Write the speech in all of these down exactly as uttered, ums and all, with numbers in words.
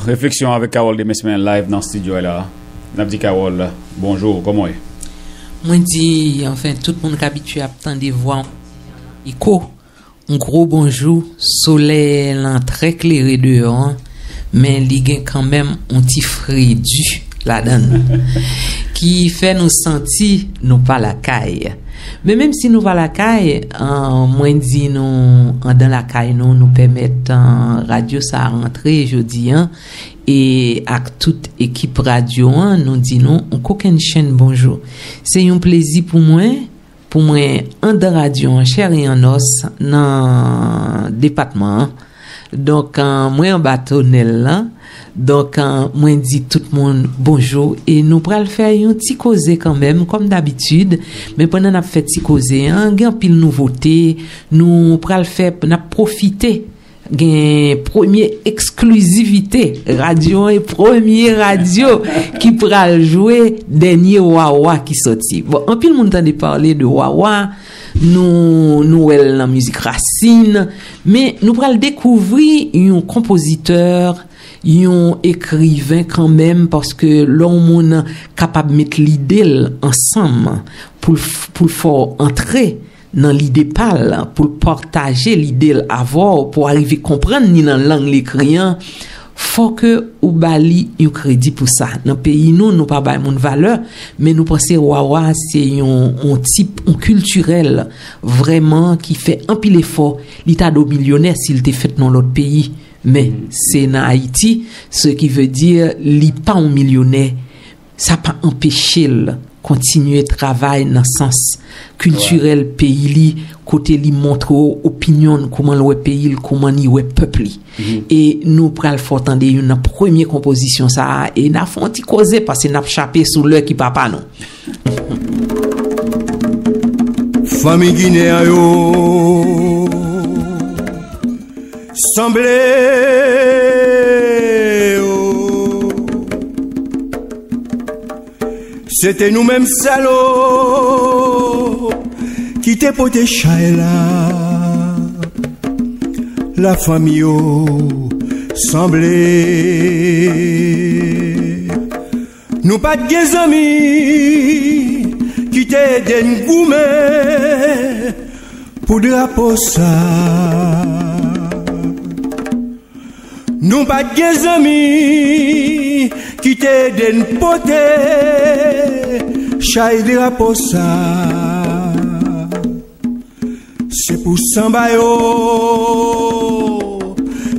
Refleksyon avèk Carole Demesmin live nan estidyo la. N ap di Carole, bonjou, kòman w ye? Mwen di, anfen, tout moun k abitye ap tande vwa m, eko, yon gwo bonjou. Solèy lan trè klere deyò an, men li gen kanmenm yon ti fredi ladan l, ki fè nou santi nou pa lakay. Men menm si nou pa lakay, an, mwen di nou, andan lakay nou, nou pèmèt, an, radyo sa a rantre jodi an, e ak tout ekip radyo an, nou di nou yon kokennchenn bonjou. Se yon plezi pou mwen, pou mwen andan radyo an, chè e an os, nan depatman an. Donk, an, mwen anba tonèl lan. Donk, an, mwen di tout moun bonjou e nou pral fè yon ti koze kanmenm, kòm dabitid. Men pandan n ap fè ti koze an, gen anpil nouvote. Nou pral fè, n ap pwofite gen premye eksklizivite. Radyo an e premye radyo ki pral jwe dènye wawa ki sòti. Bon, anpil moun tande pale de wawa, nou, nou wè l nan mizik rasin, men nou pral dekouvri yon konpozitè, yon ekriven kanmenm, paske lè yon moun kapab met lide l ansanm pou l f-, pou l fè w antre nan lide pa l, pou l pataje lide l avè w, pou w arive konprann li nan lang l ekri an, fò ke ou ba li yon kredi pou sa. Nan peyi nou, nou pa bay moun valè, men nou panse wawa se yon, yon tip, yon kiltirèl vrèman ki fè anpil efò. Li ta dwe milyonè si l te fèt nan lòt peyi, men se nan Ayiti, ce qui veut dire li pa yon milyonè. Sa pa anpeche l kontinye travay nan sans kiltirèl peyi li, kote li montre w opinyon l, kouman l wè peyi l, kouman li wè pèp li. E nou pral fè w tande youn nan premye konpozisyon sa a, e n a fè yon ti koze, paske n ap chape sou lè ki pa pa nou. Fanmi Ginen an yo, sanble yo. Se te nou menm sèl ki te pote chay la. Lafanmi yo, sanble. Nou pa t gen zanmi ki te ede n goumen pou drapo sa. Nou pa t gen zanmi ki te ede n pote chay drapo sa. Se pou sanba yo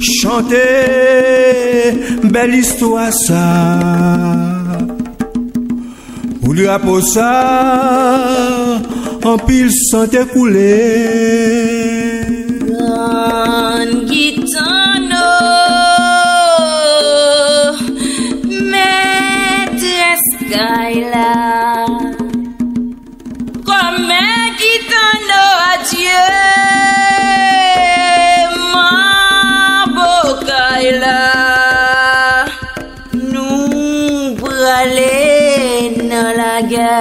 chante bèl istwa sa. Pou drapo sa, anpil san te koule. Grann Gitano, mètrès kay la. Kòmè Gitano, adye, manbo kay la. Nou prale nan lagè.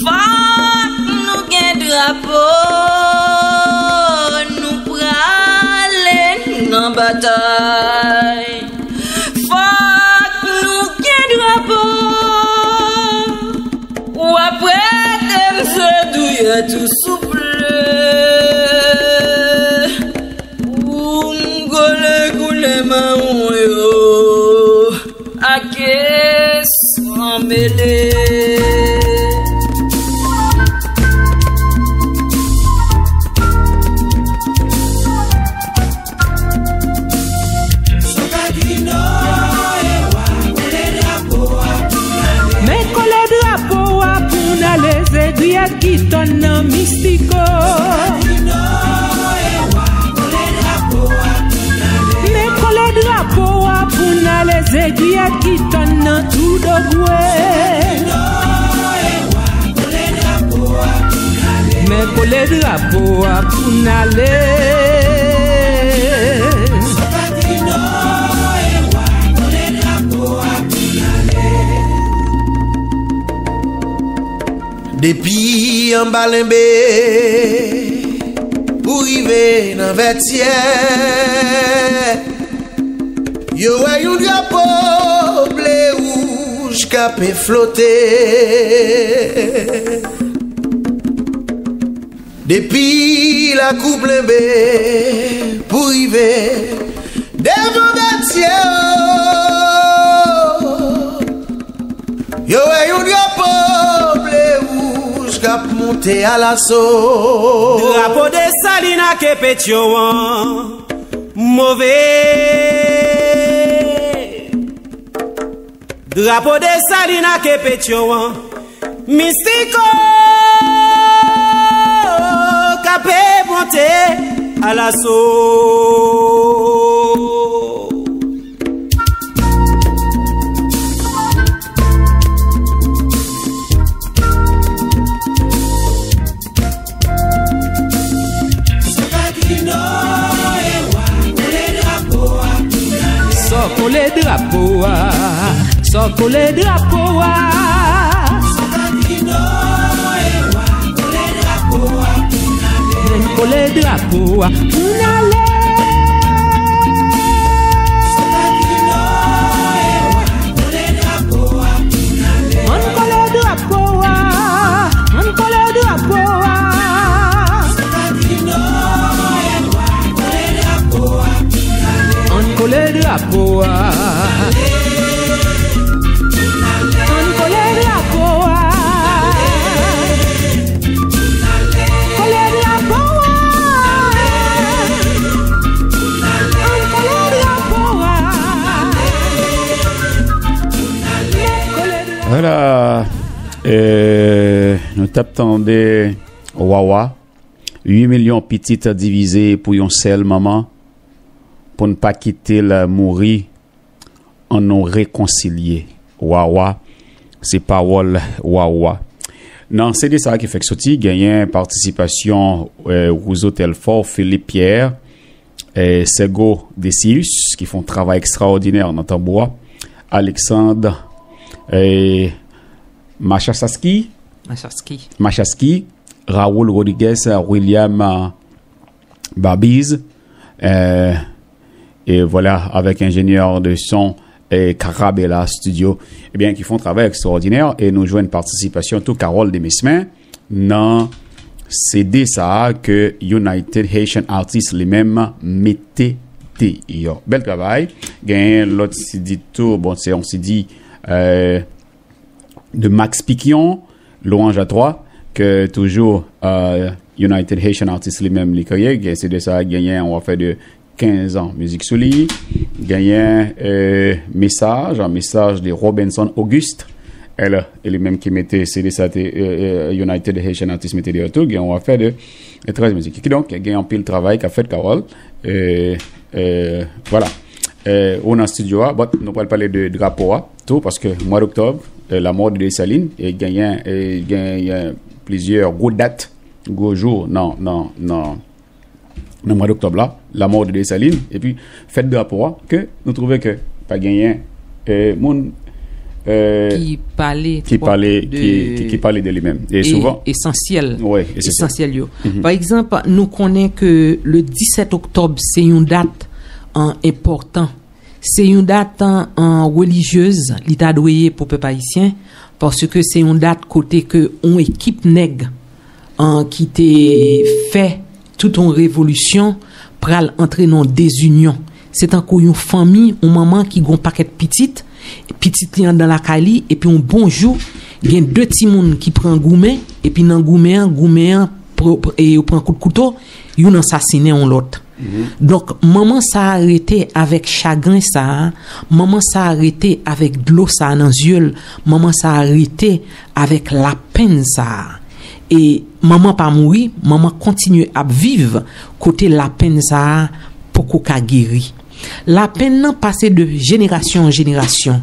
Fòk nou gen drapo, nou prale nan batay. Fòk nou gen drapo. W ap rete m se douyèt ou souple. Pou m gole koulè mawon yo ak san mele. Men kole drapo a pou n ale, zegwi ak gitan nan Mistiko. Men kole drapo a pou n ale, zegwi ak gitan nan Toudogwe. Men kole drapo a pou n ale. Depi anba Lenbe pou rive nan Vètyè. Yo wè yon drapo ble wouj k ap flote. Depi lakou Plenbe pou rive devan Gwadye o. Yo wè yon drapo ble wouj k ap monte alaso. Drapo Desalin ak Petyon an move. Drapo Desalin ak Petyon an mistiko k ap monte alaso. Sò kole drapo a, sò kole drapo a. Ann kole drapo a, pou n ale. Ann kole drapo a, ann kole drapo a. Ann kole drapo a. Ann kole drapo a. Kole drapo a. Ann kole drapo a. Kole drapo a. Vwala, eh, nou t ap tande Wawa, uit milyon pitit divize pou yon sèl manman, pou n pa kite l mouri, ann nou rekonsilye. Wawa, se pawòl Wawa. Nan C D sa a ki fèk soti, genyen patisipasyon, eh, Wouzo Telfò, Philippe Pierre, eh, Sego Decius, ki fè yon travay ekstraòdinè nan tanbou a, Alexandre, eh, Machasaski, Machaski. Machaski, Raoul Rodriguez, William, eh, Babiz, eh, e vwala, avèk enjenyè de son, eh, Carabella Studio, ebyen, ki fè yon travay ekstraòdinè, e nou jwenn patisipasyon tou Carole Demesmin nan C D sa a ke United Haitian Artists li menm mete deyò. Bèl travay. Genyen lòt C D tou, bon, se yon C D, eh, de Max Piquion, Louange à toi, ke toujou, eh, United Haitian Artists li menm li kreye. Gen C D sa a genyen yon afè de kenz an mizik sou li. Genyen, eh, Mesaj, an mesaj de Robinson Auguste. E li menm ki mete C D sa te, eh, eh, United Haitian Artists mete deyò tou. Gen yon afè de, eh, trèz mizik. Kidonk, gen anpil travay k ap fèt, Carole. Eh, eh, vwala. Eh, ou nan estidyo a, but nou pral pale de drapo a tou, paske mwa doktòb, eh, la mort de Dessalines, e genyen, e genyen plizyè gwo dat, gwo jou nan, nan, nan, nan mwa doktòb la, la mort de Dessalines, epi fèt drapo a, ke nou twouve ke pa genyen, eh, moun, eh, ki pale, ki pale, de, ki, ki, ki pale de li menm. E e, souvan, esansyèl, wi, esansyèl, esansyèl yo. Mhm. Pa egzanp, nou konnen ke le disèt oktòb, se yon dat, an, enpòtan. Se yon dat, an, relijyez, li ta dwe ye pou pèp ayisyen, paske se yon dat kote ke yon ekip nèg, an, ki te fè tout yon revolisyon pral antre nan yon dezinyon. Se tankou yon fanmi, yon manman ki gen yon pakèt pitit, pitit li anndan lakay li, epi yon bon jou, gen de timoun ki pran goumen, epi nan goumen an, goumen an, pr-, pr-, e yo pran kout kouto, youn ansasinen yon lòt. Mhm. Donk, manman sa a rete avèk chagren sa a, manman sa a rete avèk dlo sa a nan zye l, manman sa a rete avèk lapenn sa a. E manman pa mouri, manman kontinye ap viv kote lapenn sa a poko ka geri. Lapenn nan pase de jenerasyon an jenerasyon.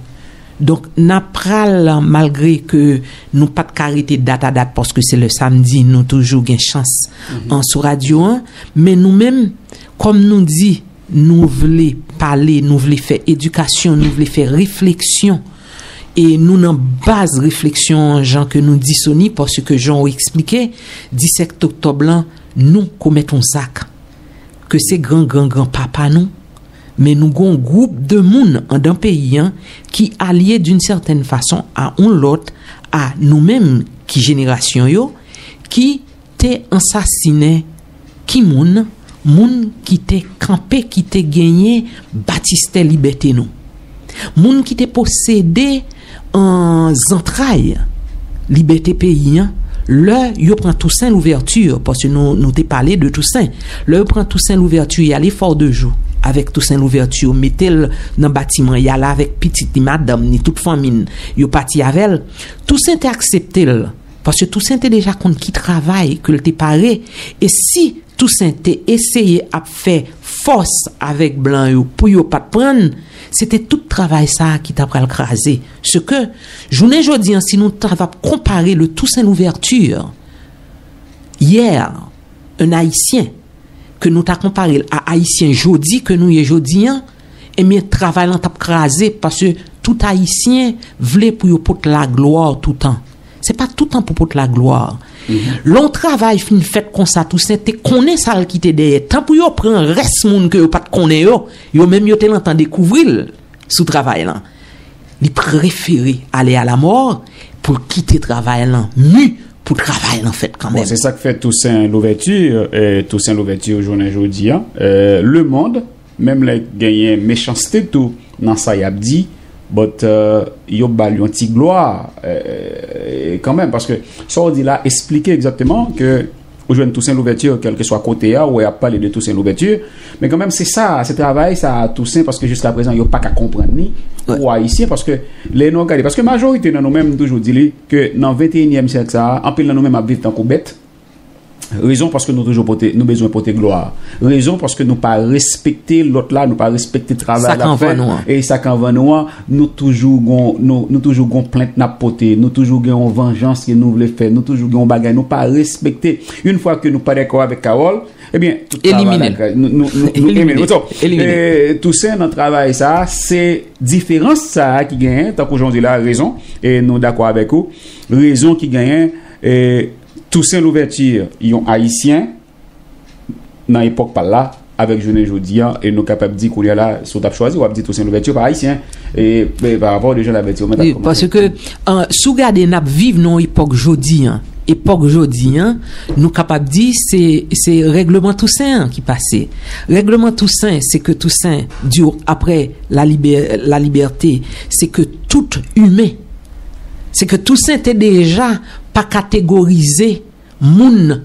Donk, n ap pral, malgre ke nou pa t ka rete dat a dat, paske se le samdi, nou toujou gen chans, mhm, an sou radyo an, men nou menm, kòm nou di, nou vle pale, nou vle fè edikasyon, nou vle fè refleksyon, e nou nan baz refleksyon an, jan ke nou di Sony, paske jan w eksplike, disèt oktòb lan, nou komèt yon zak, ke se gran, gran, gran papa nou, Men nou gon gwoup de moun andan peyi an ki alye d'une certaine façon a on lòt, a nou menm ki jenerasyon yo, ki te ansasinen ki moun, moun ki te kanpe, ki te genyen batistè libète nou. Moun ki te posede an zantray libète peyi an, lè yo pran Tousen Louvèti, paske nou, nou te pale de Tousen, lè yo pran Tousen Louvèti, y ale Fò de Jou avèk Tousen Louvèti, mete l nan batiman, y ale avèk pitit li, madanm ni tout fanmi n, yo pati avè l. Tousen te aksepte l, paske Tousen te deja konn ki travay ke l te pare, e si Tousen te eseye ap fè fòs avèk blan yo pou yo pa t pran l, se te tout travay sa a ki ta pral kraze. Se ke, jounen jodi an, si nou ta va konpare le Toussaint Louverture, hier, un Haïtien, ke nou ta konpare l a Ayisyen jodi ke nou ye jodi an, ebyen, travay lan t ap kraze, paske tout Ayisyen vle pou yo pot laglwa toutan. Se pa toutan pou pot laglwa. Lè yon travay fin fèt konsa, Tousen te konnen sa l kite dèyè. Tan pou yo pran rès moun ke yo pa t konnen yo, yo menm yo te nan tan dekouvri l sou travay lan. Li prefere ale alamò pou l kite travay lan mi pou travay lan fèt kanmenm. Bon, se sa k fè Tousen Louvèti, e, Tousen Louvèti jounen jodi an, e, lemonn, menm lè genyen mechanste tou nan sa y ap di, but, e, yo ba l yon ti glwa, e, kanmenm, paske sa w di la esplike egzakteman ke ou jwenn Tousen Louvèti, kèlkeswa kote a, ou wè y ap pale de Tousen Louvèti, men kanmenm se sa, se travay sa a Tousen, paske jiska prezan yo pa ka konprann li pou Ayisyen, paske lè nou gade, paske majorite nan nou menm, m toujou di li, ke nan venteyinyèm syèk sa a, anpil nan nou menm ap viv tankou bèt. Rezon paske nou toujou pote, nou bezwen pote glwa. Rezon paske nou pa respekte lòt la, nou pa respekte travay l ap fè. E sa k anvan nou an, nou toujou gon, nou, nou toujou gon plent n ap pote, nou toujou gen yon vanjans ke nou vle fè, nou toujou gen yon bagay nou pa respekte. Yon fwa ke nou pa dakò avèk Carole, ebyen, tout travay la, nou, nou, nou, nou elimine. So, e, Tousen nan travay sa a, se diferans sa a ki genyen, tankou jan w di la, rezon, e nou dakò avèk ou, rezon ki genyen, e, Tousen Louvèti, yon Ayisyen, nan epòk pa l la, avèk jounen jodi an, e nou kapab di kounye a la, si w t ap chwazi, w ap di Tousen Louvèti pa Ayisyen, e, e pa rapò de jan Louvèti menm t ap kòmanse. Paske, e, si w gade, n ap viv nan yon epòk jodi an. Epòk jodi an, nou kapab di se, se règleman Tousen an ki pase. Règleman Tousen, se ke Tousen di w, après la libè-, la liberté, se ke tout imen, se ke Tousen te deja pa kategorize moun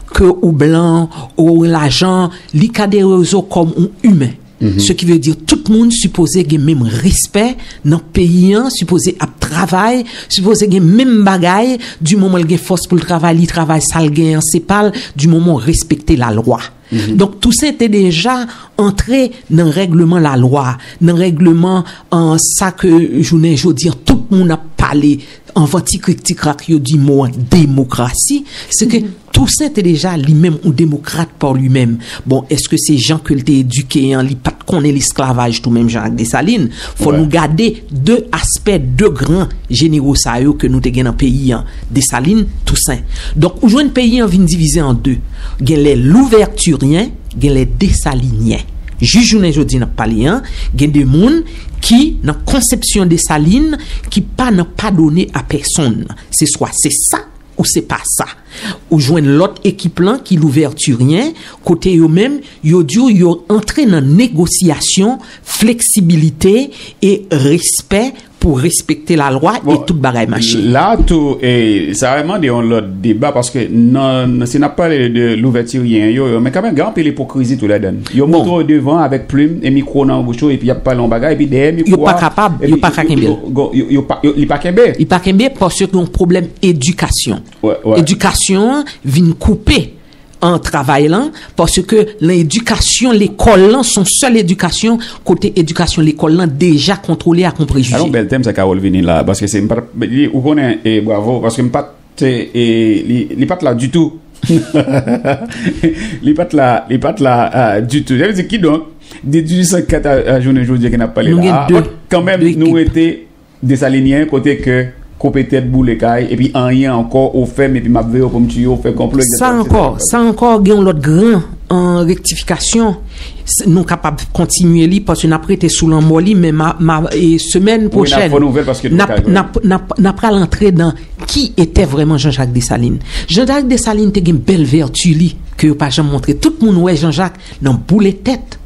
ke ou blan, ou lajan, li ka derezo kòm ou imen. Ce qui veut dire, tout moun sipoze gen menm respè nan peyi an, sipoze ap travay, sipoze gen menm bagay, di moman l gen fòs pou l travay, li travay sa l gen an, se pa l, di moman w respekte lalwa. Donk, Tousen te deja antre nan règleman lalwa, nan règleman, e, sa ke jounen jodi an tout moun ap pale, anvan ti krik ti krak yo di mo an demokrasi, se ke Tousen te deja li menm yon demokrat pa li menm. Bon, èske se jan ke l te edike an, li pa t konnen lesklavaj tou menm jan ak Desalin? Fò nou gade de aspè, de gran jenero sa yo ke nou te gen nan peyi an, Desalin, Tousen. Donk, ou jwenn peyi an vin divize an de. Gen les Louverturiens, gen les Dessaliniens. Jis jounen jodi n ap pale an, gen de moun ki nan konsepsyon Desalin, ki pa nan padone a pèsonn. Se swa se sa, ou se pa sa. Ou jwenn lòt ekip lan ki Louverturiens, kote yo menm, yo di w yo antre nan negosyasyon, fleksibilite e respè pou respekte lalwa e tout bagay mache. La tou, e, sa mande yon lòt deba, paske nan, nan, si n ap pale de Louverturiens yo, yo, men kanmenm, gen anpil ipokrizi tou ladan. Yo montre w devan avèk plim e mikwo nan bouch yo, epi y ap pale yon bagay, epi dèyè mikwo a, yo pa kapab, yo pa ka kenbe l. Yo, yo, yo pa, yo, li pa kenbe. Li pa kenbe paske yon pwoblèm edikasyon. Edikasyon an vin koupe an travay lan, paske nan edikasyon lekòl lan, se yon sèl edikasyon, kote edikasyon lekòl lan deja kontwole ak yon prejije. Alon, bèl tèm sa Carole vini la, paske se, m pa t, li, ou konnen, e bravo, paske m pa t, e, li, li pa t la ditou. Li pa t la, li pa t la, a, ditou. Sa vle di, kidonk, de dizuit san kat a, a jounen jodi a ke n ap pale la, a, kanmenm, nou rete Desalinyen, kote ke koupe tèt, boule kay, epi anyen ankò, ou fè m, epi m ap veye w pou m tiye w, fè konplo, sa ankò, sa ankò, gen yon lòt gran an rektifikasyon, s- nou kapab kontinye li paske n ap rete sou lanmò li, men ma, ma, e semèn pwochèn, n ap, n ap, n ap, n ap pral antre nan ki etè vrèman Jean-Jacques Dessalines. Jean-Jacques Dessalines te gen bèl vèti li ke yo pa janm montre. Tout moun wè Jean-Jacques nan boule tèt,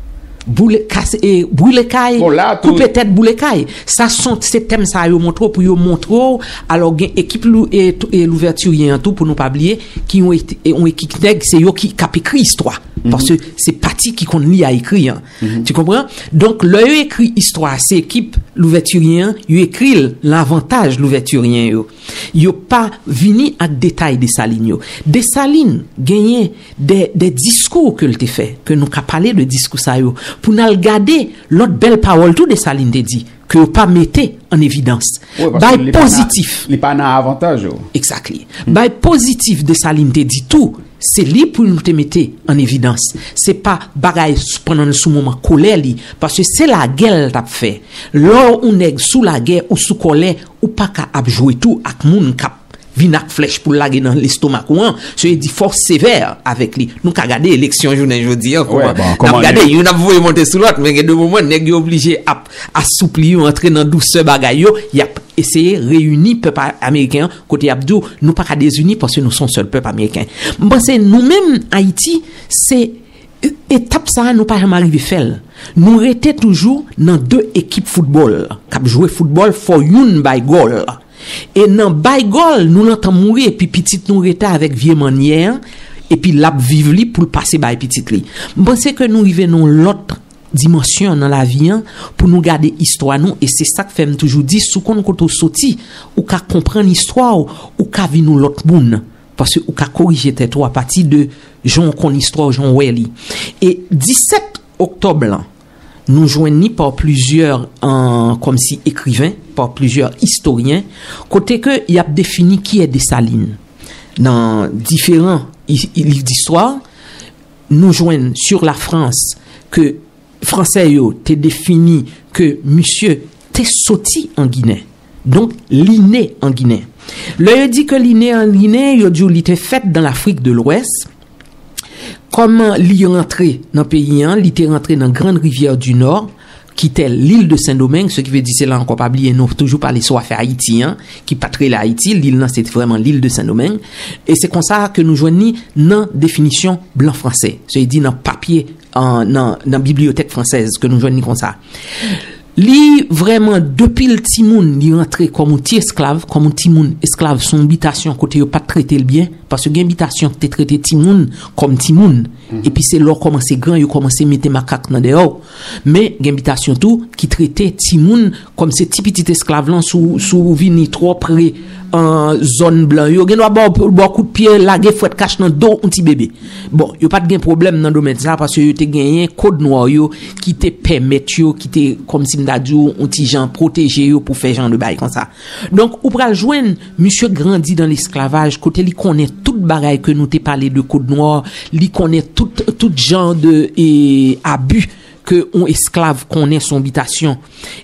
boule, kase, e, brile kay, koupe tèt, boule kay. Sa son, se tèm sa yo montre w pou yo montre w. Alò, gen ekip lou, e, tou- e Louverturien an tou, pou nou pa bliye, ki yon, e, yon ekip nèg, se yo ki, k ap ekri istwa. Paske se pati ki konn li a ekri an. Tu comprends? Donk, lè yo ekri istwa, se ekip Louverturien an, yo ekri l nan avantaj Louverturien yo. Yo pa vini ak detay Desalin yo. Desalin genyen de, de diskou ke l te fè, ke nou ka pale de diskou sa yo, pou n al gade lòt bèl pawòl tou Desalin te di, ke yo pa mete an evidans. Bay pozitif. Li pa nan avantaj yo. Exactly. Bay pozitif Desalin te di tou, se li pou nou te mete an evidans. Se pa bagay s- pandan l sou moman kolè li, paske se lagè l t ap fè. Lè w nèg sou lagè ou sou kòlè, ou pa ka ap jwe tou ak moun k ap vin ak flèch pou l lage nan lestomak ou an. Se di fò w sevè avèk li. Nou ka gade eleksyon jounen jodi an, kòman n ap gade, youn ap voye monte sou lòt, men gen de moman nèg yo oblije ap asoupli yo, antre nan dousè bagay yo, y ap eseye reyini pèp a- ameriken an, kote y ap di w, nou pa ka dezini paske nou se yon sèl pèp ameriken. M panse nou menm, Ayiti, se e- etap sa a, nou pa janm arive fè l. Nou rete toujou nan de ekip foutbòl k ap jwe foutbòl, fò youn bay gòl. E nan bay gòl, nou lantan mouri, epi pitit nou rete avèk vye mannyè an, epi l ap viv li pou l pase bay pitit li. M panse ke nou rive nan yon lòt dimansyon nan lavi an, pou nou gade istwa nou, e se sa k fè m toujou di, si w konn kote w soti, ou ka konprann istwa w, ou ka vin yon lòt moun, paske ou ka korije tèt ou apati de jan w konn istwa w, jan w wè li. E disèt oktòb lan, nou jwenn li pa plizyè, an, kòmsi ekriven, pa plizyè istoryen, kote ke y ap defini kiyès Desalin. Nan diferan i- i- liv distwa, nou jwenn Sur la France ke Fransè yo te defini ke misye te soti an Ginen. Donk, li ne an Ginen. Lè yo di ke li ne an Ginen, yo di w li te fèt dan Lafrik de Lwès. Kòm li rantre nan peyi an, li te rantre nan Grande Rivière du Nord, ki tè l'île de Saint-Domingue, ce qui veut dire, se la ankò, pa bliye, nou toujou pale sou afè Ayiti an, ki pa t rele Ayiti, lil nan se vrèman l'île de Saint-Domingue, e se konsa ke nou jwenn li nan definisyon blan fransè, se di nan papye, an, nan, nan bibliyotèk fransèz ke nou jwenn li konsa. Li vrèman, depi l timoun, li rantre kòm yon ti esklav, kòm yon timoun esklav sou yon bitasyon kote yo pa t trete l byen, paske gen bitasyon ki te trete timoun kòm timoun, epi se lè w kòmanse gran, yo kòmanse mete makak nan dèyè w. Men gen bitasyon tou ki trete timoun kòm se ti pitit esklav lan, si w, si w vini twò pre, an, zòn blan yo, gen dwa ba w, ba w kout pye, lage fwèt kach nan do yon ti bebe. Bon, yo pa t gen pwoblèm nan domèn sa, paske yo te genyen kod nwa yo ki te pèmèt yo, ki te, kòmsi m ta di w, yon ti jan pwoteje yo pou fè jan de bagay konsa. Donk, ou pral jwenn misye grandi dan lesklavaj, kote li konnen tout bagay ke nou te pale de kod nwa, li konnen tout, tout jan de, e, abi ke yon esklav konnen sou yon bitasyon.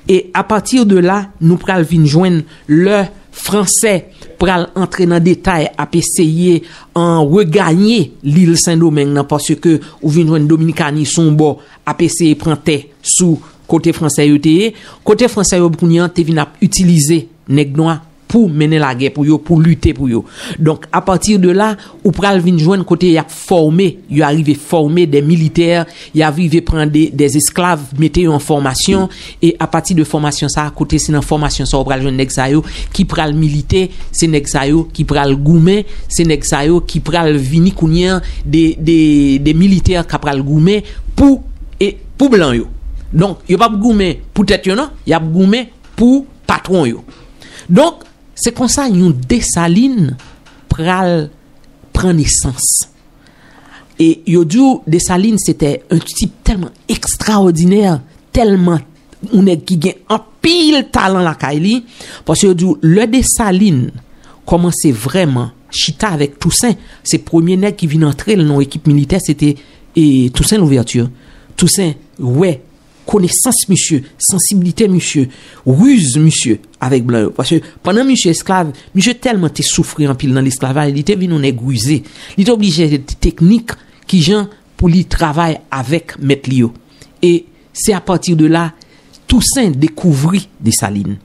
E apati de la, nou pral vin jwenn lè Fransè pral antre nan detay ap eseye, an, reganye lil Sendomeng nan, paske ou vin jwenn Dominikani sou yon bò ap eseye pran tè sou kote Fransè yo te ye. Kote Fransè yo kounye an te vin ap itilize nèg nwa pou mennen lagè pou yo, pou lite pou yo. Donk, apati de la, ou pral vin jwenn kote y ap fòme, yo arive fòme de militè, y arive pran de, de esklav, mete yo an fòmasyon, e apati de fòmasyon sa, kote se nan fòmasyon sa, ou pral jwenn nèg sa yo ki pral milite, se nèg sa yo ki pral goumen, se nèg sa yo ki pral vini kounye an de, de, de militè k ap pral goumen pou, e, pou blan yo. Donk, yo p ap goumen pou tèt yo non, y ap goumen pou patwon yo. Donk, se konsa yon Desalin pral pran nesans. E yo di w Desalin se te yon tip tèlman ekstraòdinè, tèlman yon nèg ki gen anpil talan lakay li, paske yo di w lè Desalin kòmanse vrèman chita avèk Tousen, se premye nèg ki vin antre l nan yon ekip militè, se te, e, Tousen Louvèti. Tousen wè konesans misye, sansiblite misye, riz misye avèk blan yo. Paske pandan misye esklav, misye tèlman te soufri anpil nan lesklavaj, li te vin yon nèg rize. Li te oblije te teknik kijan pou li travay avèk mèt li yo. E se apati de la Tousen dekouvri Desalin.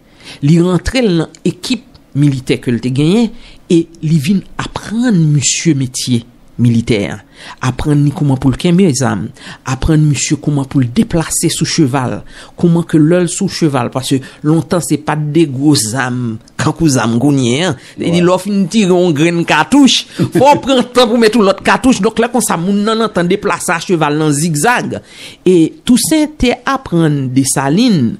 Li rantre l nan ekip militè ke l te genyen e li vin aprann misye metye militè an. Aprann li kouman pou l kenbe zam, aprann misye kouman pou l deplase sou cheval, kouman ke lè l sou cheval, paske lontan se pa t de gwo zam kankou zam kounye an. Li di lè w fin tire yon grenn katouch, fò w pran tan pou met yon lòt katouch. Donk lè konsa moun nan nan tan deplase a cheval nan zigzag. E Tousen te aprann Desalin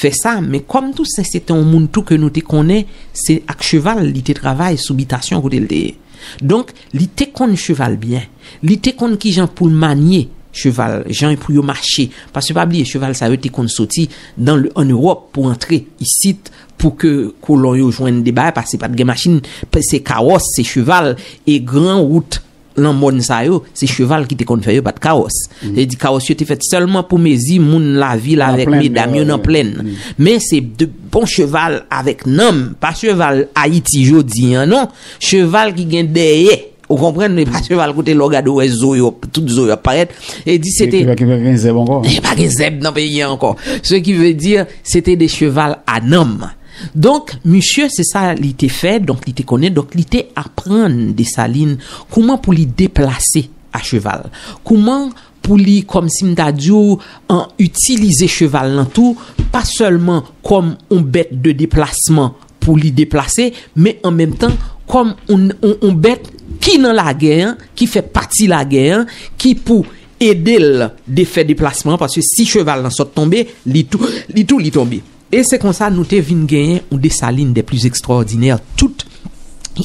fè sa, men kòm Tousen se te yon moun tou ke nou te konnen, se ak cheval li te travay sou bitasyon kote l te ye. Donk, li te konn cheval byen. Li te konn kijan pou l manye cheval, jan pou yo mache. Paske pa bliye, cheval sa yo te konn soti nan le, an Ewòp pou antre isit, pou ke kolon yo jwenn de bagay, paske pa t gen machin, se kawòs, se cheval, e gran wout lanmòn sa yo, se cheval ki te konn fè yo, pa t kawòs. Se di kawòs yo te fèt sèlman pou mezi moun lavil avèk medam yo nan plèn. Men se de bon cheval avèk nanm, pa cheval Ayiti jodi an non. Cheval ki gen dèyè. Ou konprann, men pa cheval kote lè w gade w wè zo yo, tout zo yo ap parèt. E di se te. Ki pa gen zèb ankò. E pa gen zèb nan peyi an ankò. Se ki vle di, se te de cheval a nanm. Donk, misye, se sa li te fè, donk li te konnen, donk li te aprann Desalin kouman pou li deplase a cheval. Kouman pou li, kòm si m ta di w, an, itilize cheval lan tou, pa sèlman kòm yon bèt de deplasman pou li deplase, men an menm tan kòm yon, yon, yon bèt ki nan lagè an, ki fè pati lagè an, ki pou ede l de fè deplasman an, paske si cheval lan sot tonbe, li tou, li tou, li tonbe. E se konsa nou te vin genyen yon Desalin des plus extraordinaires. Tout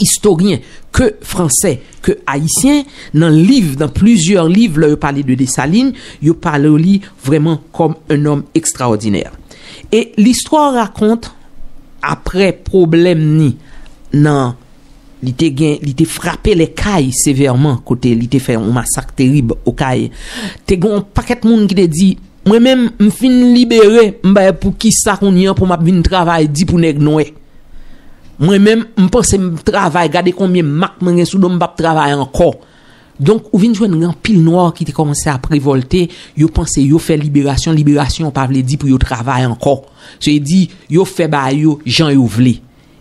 istoryen, ke fransè, ke ayisyen, nan liv, nan plizyè liv, lè yo pale de Desalin, yo pale li vrèman comme un homme extraordinaire. Et l'histoire raconte, apre pwoblèm ni nan, li te gen, li te frape Okay sevèman, kote li te fè yon masak terib Okay. Te gen yon pakèt moun ki te di, mwen menm, m fin libere, m pa wè pou kisa kounye an pou m ap vin travay di pou nèg nwè. Mwen menm, m panse m travay, gade konbyen mak mwen gen sou do m, m p ap travay ankò. Donk, ou vin jwenn gen anpil nwa ki te kòmanse ap revòlte, yo panse yo fè liberasyon, liberasyon pa vle di pou yo travay ankò. Se di, yo fè bagay yo jan yo vle.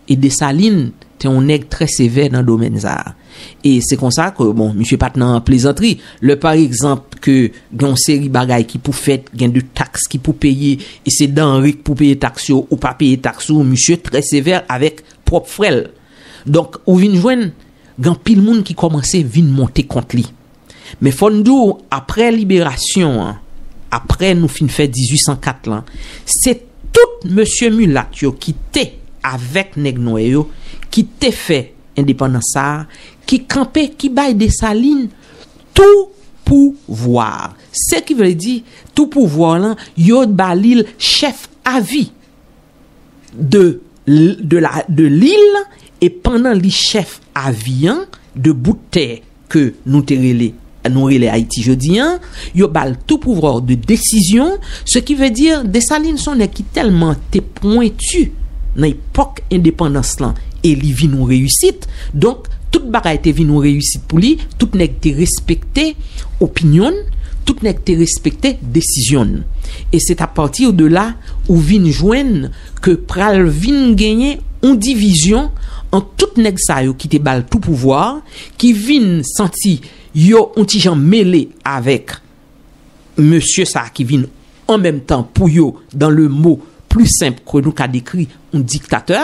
E Desalin te yon nèg trè sevè nan domèn sa a. E se konsa ke, bon, misye pa t nan plezantri. Lè, pa egzanp, ke gen yon seri bagay ki pou fèt, gen de taks ki pou peye, e se danre k pou peye taks yo, ou pa peye taks ou, misye trè sevè avèk pwòp frè l. Donk, ou vin jwenn, gen anpil moun ki kòmanse vin monte kont li. Men fò n di w, apre liberasyon an, apre nou fin fè dizuit san kat lan, se tout mesye milat yo ki te avèk nèg nwè yo, ki te fè endepandans sa a, ki kanpe, ki bay Desalin tou pouvwa. Se ki vle di, tou pouvwa lan, yo ba li l chèf avi de, de la, de lil, e pandan li chèf avi an, de bout tè ke nou te rele, nou rele Ayiti jodi an, yo ba l tou pouvwa de desizyon, se ki vle di Desalin se yon nèg ki tèlman te pwenti nan epòk endepandans lan, e li vin yon reyisit. Donk, tout bagay te vin yon reyisit pou li, tout nèg te respekte opinyon n, tout nèg te respekte desizyon n. E se apati de la ou vin jwenn ke pral vin genyen yon divizyon ant tout nèg sa yo ki te ba l tou pouvwa, ki vin santi yo yon ti jan mele avèk mesye sa a ki vin an menm tan pou yo, dans le mot plus simple ke nou ka dekri yon diktatè,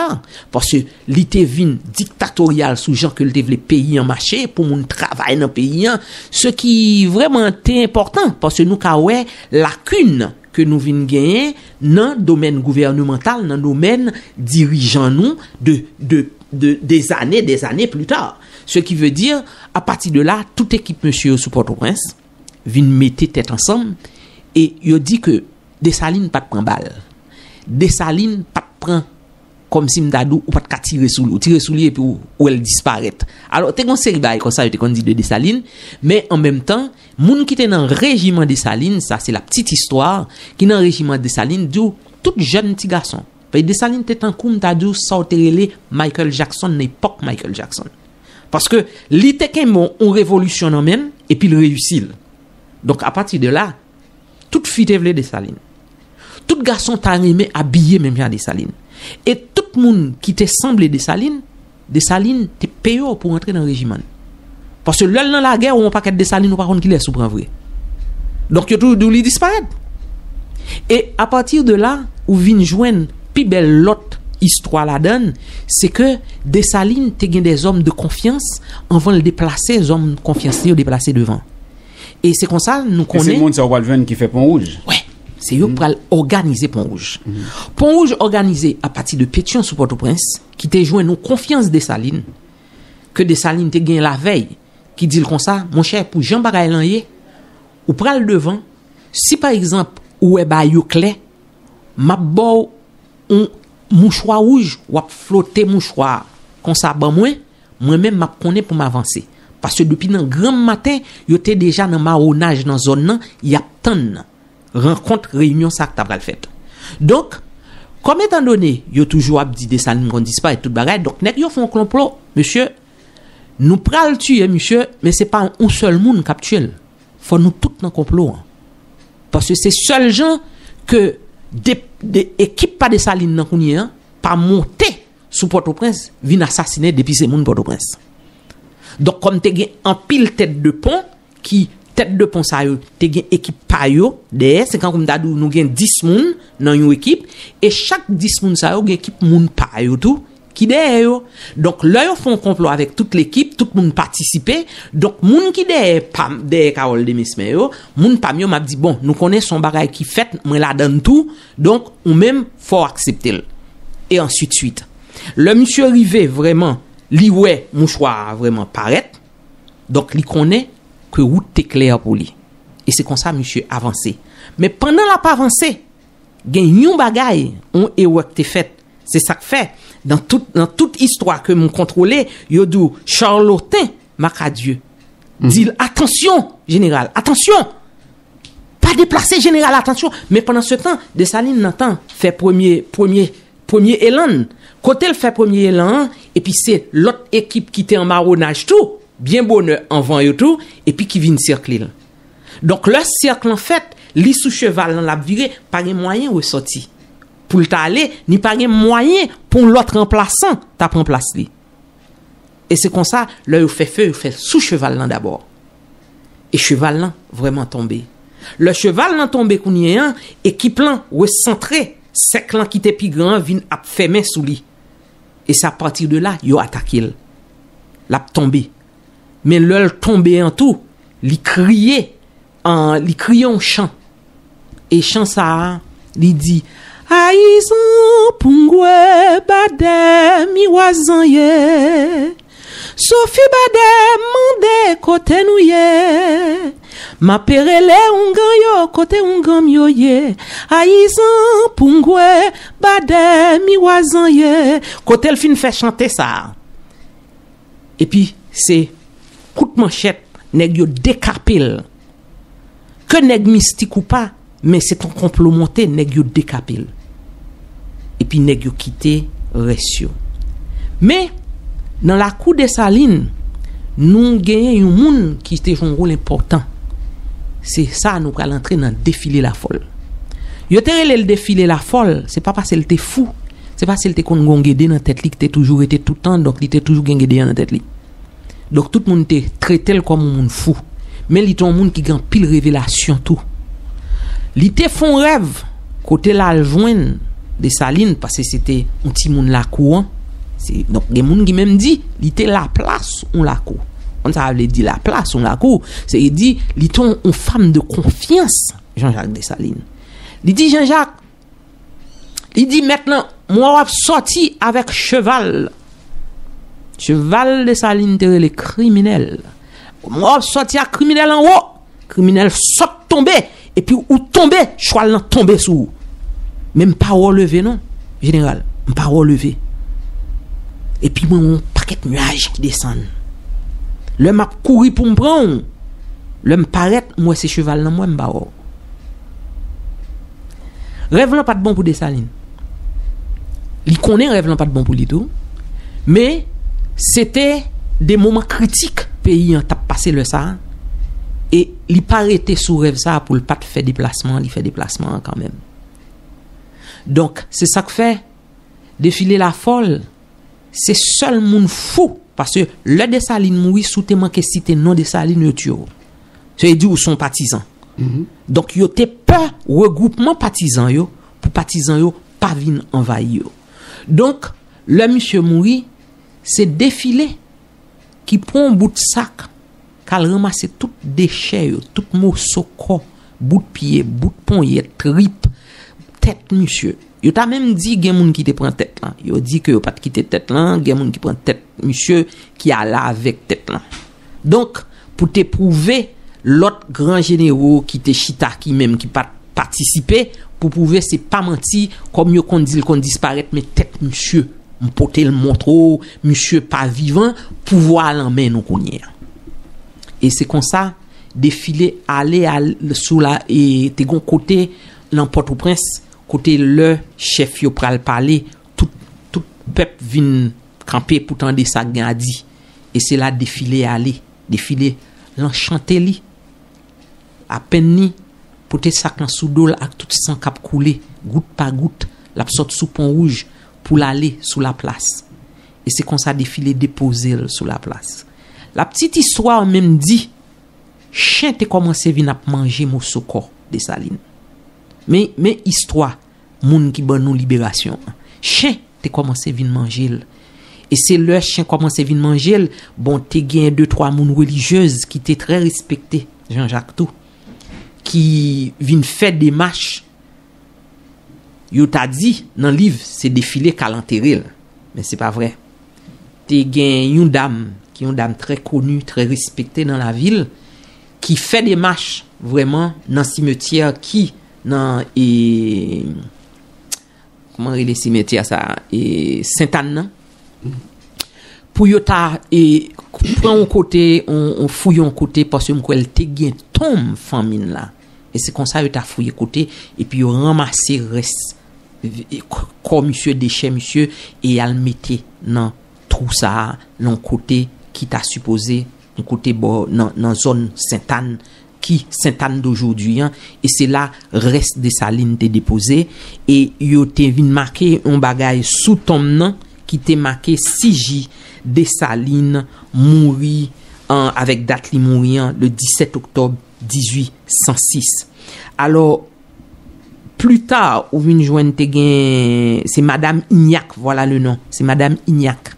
paske li te vin diktatoryal sou jan ke l te vle peyi an mache, pou moun travay nan peyi an, se ki vrèman te enpòtan, paske nou ka wè lakin ke nou vin genyen nan domèn gouvènemantal, nan domèn dirijan nou de, de, de, des années, des années plus tard. Ce qui veut dire, à partir de là, tout ekip mesye yo sou Pòtoprens vin mete tèt ansanm e yo di ke Desalin pa t pran bal. Desalin pa t pran, kòmsi m ta di w, ou pa t ka tire sou li. Ou tire sou li epi w wè l disparèt. Alò, te gen yon seri bagay konsa yo te konn di de Desalin, men an menm tan, moun ki te nan rejiman Desalin, sa se la petite histoire, ki nan rejiman Desalin, di w tout jèn ti gason. Paske Desalin te tankou, m ta di w, sa w te rele Michael Jackson nan epòk Michael Jackson. Paske li te kenbe yon revolisyon nan men l, epi l reyisi l. Donk, apati de la, tout fi te vle Desalin. Tout gason ta renmen abiye menm jan a Desalin. E tout moun ki te sanble Desalin, Desalin te peye w pou w antre nan rejiman l. Paske lè l nan lagè, ou yon pakèt Desalin, ou pa konn kilès ou pran vre. Donk, yo toujou di w li disparèt. E apati de la, ou vin jwenn pi bèl lòt istwa ladan l, se ke Desalin te gen de zòm de konfyans anvan l deplase, zòm konfyans li yo deplase devan. E se konsa nou konnen. E se moun sa w pral jwenn ki fè Pon Wouj. Wè, se yo k pral òganize Pon Wouj. Pon Wouj òganize apati de Petyon sou Pòtoprens, ki te jwenn yon konfyans Desalin, ke Desalin te gen lavèy, ki di l konsa, monchè, pou jan bagay lan ye, ou pral devan, si pa egzanp, ou wè bagay yo klè, m ap ba w yon mouchwa wouj, w ap flote mouchwa a konsa ban mwen, mwen menm m ap konnen pou m avanse. Paske depi nan granm maten, yo te deja nan mawonaj nan zòn nan, y ap tann rankont, reyinyon sa k ta pral fèt. Donk, kòm etandone yo toujou ap di Desalin konn disparèt tout bagay, donk nèg yo fè yon konplo, mesye, nou pral tiye misye, men se pa yon sèl moun k ap tiye l. Fò nou tout nan konplo an. Paske se sèl jan ke de, de ekip pa Desalin nan kounye an pa monte sou Pòtoprens vin asasinen depi se moun Pòtoprens. Donk, kòm te gen anpil tèt de pon, ki tèt de pon sa yo te gen ekip pa yo dèyè, se kankou m ta di w nou gen dis moun nan yon ekip, e chak dis moun sa yo gen ekip moun pa yo tou ki dèyè yo. Donk, lè yo fè yon konplo avèk tout lekip, tout moun patisipe, donk moun ki dèyè pa m, dèyè Carole Demesmin yo, moun pa m yo, m ap di, bon, nou konnen se yon bagay ki fèt, mwen ladan l tou, donk, ou menm, fò w aksepte l. E answit swit. Lè misye rive vrèman, li wè mouchwa a vrèman parèt, donk, li konnen ke wout te klè pou li. E se konsa misye avanse. Men pandan l ap avanse, gen yon bagay, yon erè k te fèt. Se sa k fè, nan tout, nan tout istwa ke m kontwole, yo di w, Charlotin Macadieu di l, atansyon, jeneral, atansyon! Pa deplase, jeneral, atansyon! Men pandan se tan, Desalin nan tan fè premye, premye, premye elan l. Kote l fè premye elan an, epi se lòt ekip ki te an mawonaj tou, byen bonè anvan yo tou, epi ki vin sèkle l. Donk, lè sèk lan fèt, li sou cheval lan l ap vire, pa gen mwayen resòti. Pou l ta ale, ni pa gen mwayen pou yon lòt ranplasan ta pran plas li. E se konsa, lè yo fè fe, yo fè sou cheval lan dabò. E cheval lan vrèman tonbe. Lè cheval lan tonbe kounye an, ekip lan resantre, sèk lan ki te pi gran an vin ap fèmen sou li. E se apati de la, yo atake l. L ap tonbe. Men lè l tonbe an tou, li kriye, an, li kriye yon chan. E chan sa a, li di, Ayizan pungwe badè miwa zanye. Sofi badè mande kote nou ye. M ape rele oungan yo, kote oungan m yo ye. Ayizan pungwe badè miwa zanye. Kote l fin fè chante sa a. Epi se kout manchèt, nèg yo dekape l. Ke nèg mistik ou pa, men se t on konplo monte, nèg yo dekape l. Epi nèg yo kite rès yo. Men, nan lakou Desalin, nou genyen yon moun ki te jwe yon wòl enpòtan. Se sa nou pral antre nan defile lafòl. Yo te rele l defile lafòl, se pa paske l te fou, se paske l te konn gen yon gede nan tèt li ki te toujou rete toutan, donk li te toujou gen gede an nan tèt li. Donk, tout moun te trete l kòm yon moun fou. Men li te yon moun ki gen anpil revelasyon tou. Li te fè yon rèv kote l al jwenn Desalin, paske se te yon timoun lakou an. Se, donk, gen moun ki menm di, li te laplas yon lakou. Konn sa vle di laplas yon lakou? Se di, li te yon, yon fanm de konfyans Jean-Jacques Dessalines. Li di, Jean-Jacques, li di, mèt lan, m wè w ap sòti avèk cheval. Cheval Desalin te rele kriminèl. M wè w ap sòti ak kriminèl anwo. Kriminèl sot tonbe. Epi ou tonbe, chwal lan tonbe sou ou. Men m pa wè w leve non, jeneral. M pa wè w leve. Epi mwen wè yon pakèt nyaj ki desann. Lè m ap kouri pou m pran w, lè m parèt, m wè se cheval lan m wè, m pa wè w. Rèv lan pa t bon pou Desalin. Li konnen rèv lan pa t bon pou li tou. Men, se te de moman kritik peyi an t ap pase lè sa a. E li pa rete sou rèv sa a pou l pa t fè deplasman an, li fè deplasman an kanmenm. Donk, se sa k fè, defile Lafòl, se sèl moun fou, paske lè Desalin mouri, si w te manke site non Desalin, yo tiye w. Se vle di ou se yon patizan. Donk, yo te pè regwoupman patizan yo, pou patizan yo pa vin anvayi yo. Donk, lè misye mouri, se defile ki pran yon bout sak, k al ranmase tout dechè yo, tout moso kò, bout pye, bout ponyèt, trip, tèt misye. Yo ta menm di gen moun ki te pran tèt lan. Yo di ke yo pa t kite tèt lan, gen moun ki pran tèt misye, ki ale avèk tèt lan. Donk, pou te pwouve lòt gran jenero ki te chita, ki menm ki pa t patisipe, pou pwouve se pa manti, kòm yo konn di l konn disparèt, men tèt misye, m pote l montre w, misye pa vivan, pouvwa a lan men nou kounye a. E se konsa, defile ale, al sou la, e te gon kote nan Pòtoprens, kote lè chèf yo pral pale, tout, tout pèp vin kanpe pou tande sa k gen a di. E se la defile ale, defile lan chante li. Apenn li pote sak lan sou do l ak tout san k ap koule, gout pa gout, l ap sot sou Pon Wouj pou l ale sou Laplas. E se konsa defile depoze l sou Laplas. Lapitit istwa menm di, chen te kòmanse vin ap manje moso kò Desalin. Men, men istwa moun ki ban nou liberasyon an. Chen te kòmanse vin manje l. E se lè chen kòmanse vin manje l, bon, te gen de twa moun relijyez ki te trè respekte Jan Jak tou, ki vin fè demach, yo ta di nan liv se defile k al antere l. Men se pa vrè. Te gen yon dam, ki yon dam trè koni, trè respekte nan lavil, ki fè demach vrèman nan simetyè ki nan, e, kòman rele simetyè sa a? E, Sentàn nan. Pou yo ta, e, pran yon kote, yon, yon fouye yon kote, paske m kwè l te gen tonm fanmi l la. E se konsa yo ta fouye kote, epi yo ranmase rès, e, k-, kò misye, dechè misye, e y al mete nan twou sa a, nan yon kote ki ta sipoze, yon kote bò, nan, nan zòn Sentàn, ki Sentàn dojodi an, e se la rès Desalin te depoze, e yo te vin make yon bagay sou tonm nan, ki te make Siji Desalin mouri an, avèk dat li mouri an, le disèt oktòb dizuit san sis. Alò, pli ta, ou vin jwenn te gen, se Madam Inyak, voilà le nom, se Madam Inyak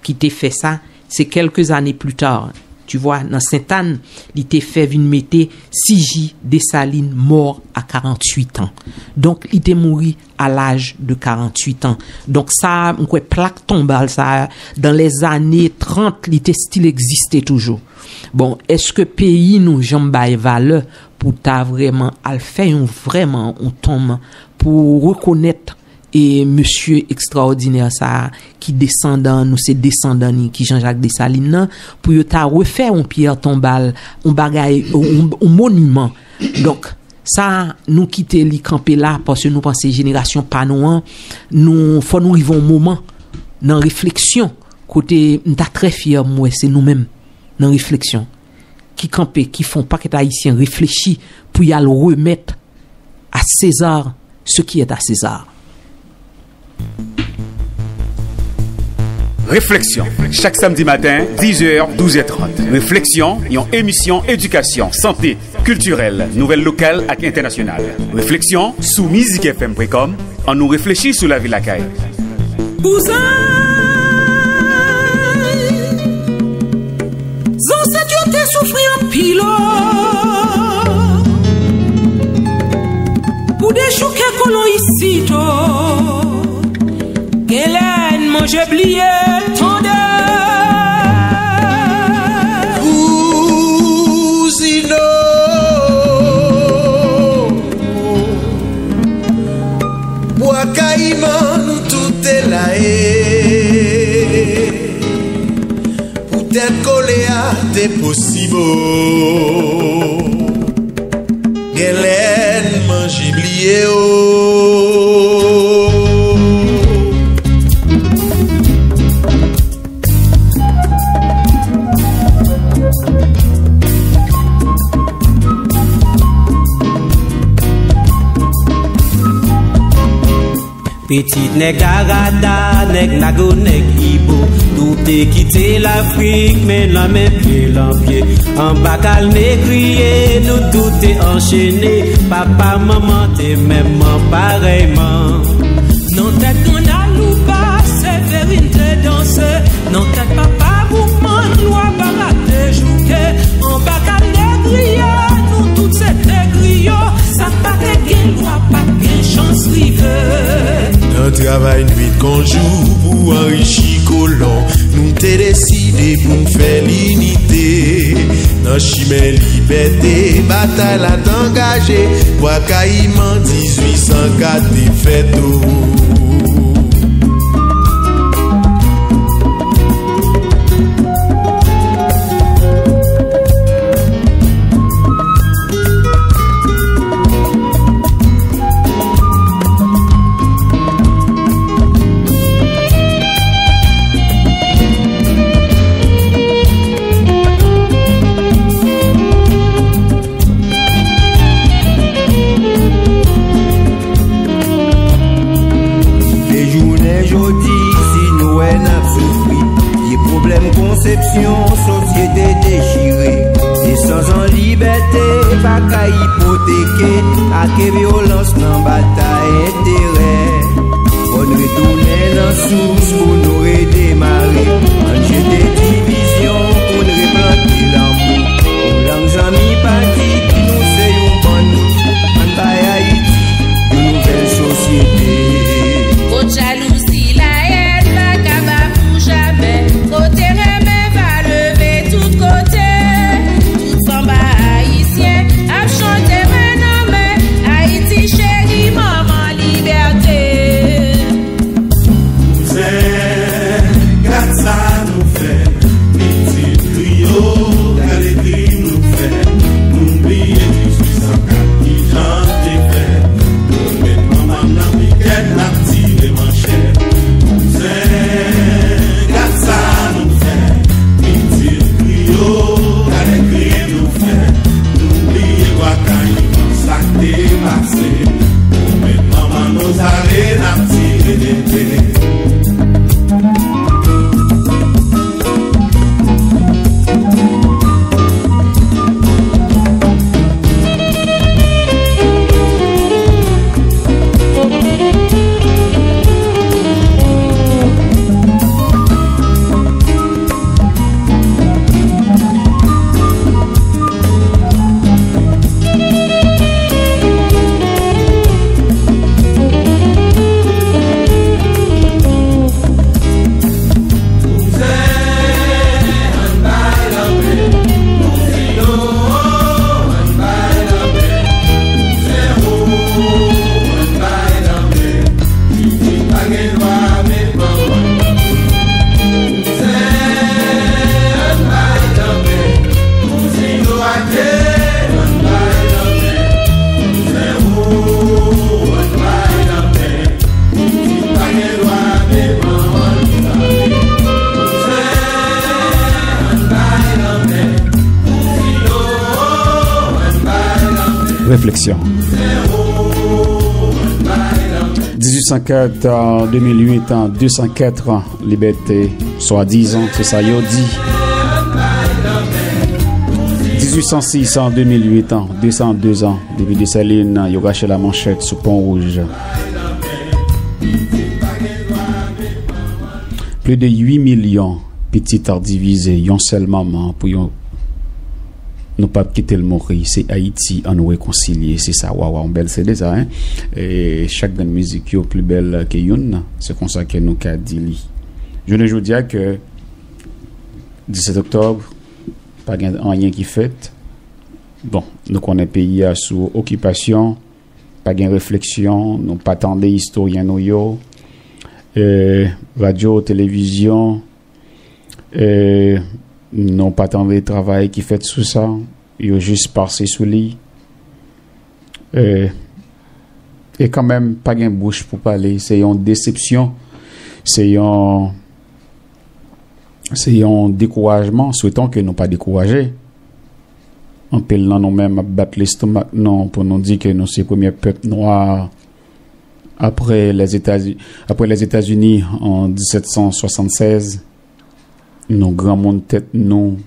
ki te fè sa, se quelques années plus tard, tu vois, nan Sentàn, li te fè vin mete Siji Desalin mort à quarante-huit ans. Donk, li te mouri à l'âge de quarante-huit ans. Donk, sa, m kwè plak tonbal sa, dans les années trente, li te still egziste toujou. Bon, èske peyi nou janm bay valè pou ta vrèman al fè yon, vrèman yon tonm pou rekonèt e mesye ekstraòdinè sa a ki desandan, nou se desandan ni ki Jan Jak Desalin nan, pou yo ta refè yon pyè tonbal, yon bagay, yon, yon moniman. Donk, sa, nou kite li kanpe la, paske nou panse jenerasyon pa nou an, nou, fò nou rive yon moman nan refleksyon, kote m ta trè fyè m wè se nou menm nan refleksyon ki kanpe, ki fè yon pakèt Ayisyen reflechi pou y al remèt à César ce qui est à César. Refleksyon, chak samdi maten, diz è, douz è trant. Refleksyon, yon emisyon edikasyon, sante, kiltirèl, nouvèl lokal ak entènasyonal. Refleksyon sou mizik F M pwen kòm. Ann nou reflechi sou lavi lakay. Kouzen, zansèt yo te soufri anpil, o, pou dechouke kolon isit, o. Genlè n manje bliye, tande. Kouzino, Bwa Kayiman, nou tout te la e. Poutèt kole a te posib, o. Genlè n manje bliye, o. Pitit nèg Arada, nèg Nago, nèg Ibo, tout te kite Lafrik, men lanmen pye lan pye. Anba kal negriye, nou tout te anchene, papa, manman te menm parèyman. Nan tèt Grann Alouba, Severin te danse. Nan tèt papa Boukman, lwa Bara te jouke. Anba kal negriye, nou tout se te griyo. Sa k pa te gen lwa, pa t gen chans rive. Nan travay nwit kon jou pou anrichi kolon, nou te deside pou n fè linite. Nan chimen libète, batay la t angaje, Bwa Kayiman dizuit san kat te fèt o. Kite jounen jodi, si nou wè n ap soufri, vye pwoblèm konsepsyon, sosyete dechire. Nesans an libète pa ka ipoteke ak vyolans nan batay enterè. Fò n retounen nan sous pou nou redemare. Ann jete divizyon pou n replante lanmou. Yon lang zanmi pati, nou se yon bann moun. Ann bay Ayiti yon nouvèl sosyete. Kot jalouzi, layèn, vakabon pou jamè. Kote renmen va leve tout kote. Tout sanba ayisyen ap chante men nan men. Ayiti cheri, manman libète. Kouzen, gad sa nou fè. Pitit griyo, gade krim nou fè. Nou bliye dizuit san kat kijan te fèt. Nou met manman nan pikèt, n ap tire manchèt. Kouzen, gad sa nou fè. Pitit griyo, gade krim nou fè. Nou bliye Bwa Kayiman, sa k te pase. Nou met manman nou ale, n ap tire tete. Refleksyon. Dizuit san kat, de mil uit, de san kat, libète, swadizan, se sa yo di. Dizuit san sis, de mil uit, de san de zan, depi Desalin, yo rache lamanchèt sou Pon Wouj. Plis de uit milyon pitit ap divize, yon sèl manman pou yon, nou p ap kite l mouri. Se Ayiti, ann nou rekonsilye. Se sa, waw, waw, yon bèl CD sa, en. E chak grenn mizik yo pli bèl ke youn, se konsa ke nou ka di li. Jounen jodi a ke disèt oktòb, pa gen anyen ki fèt. Bon, nou konnen peyi a sou okipasyon, pa gen refleksyon, nou pa tande istoryen nou yo. E, radyo, televizyon, e, nou pa tande travay ki fèt sou sa. Yo jis pase sou li. E, e kanmenm, pa gen bouch pou pale. Se yon desepsyon. Se yon, se yon dekourajman. Swetons ke nou pa dekouraje. Anpil nan nou menm ap bat lestomak nou pou nou di ke nou se premye pèp nwa Après les États, après les États-Unis en dix-sept cent soixante-seize, nou granmoun tèt nou,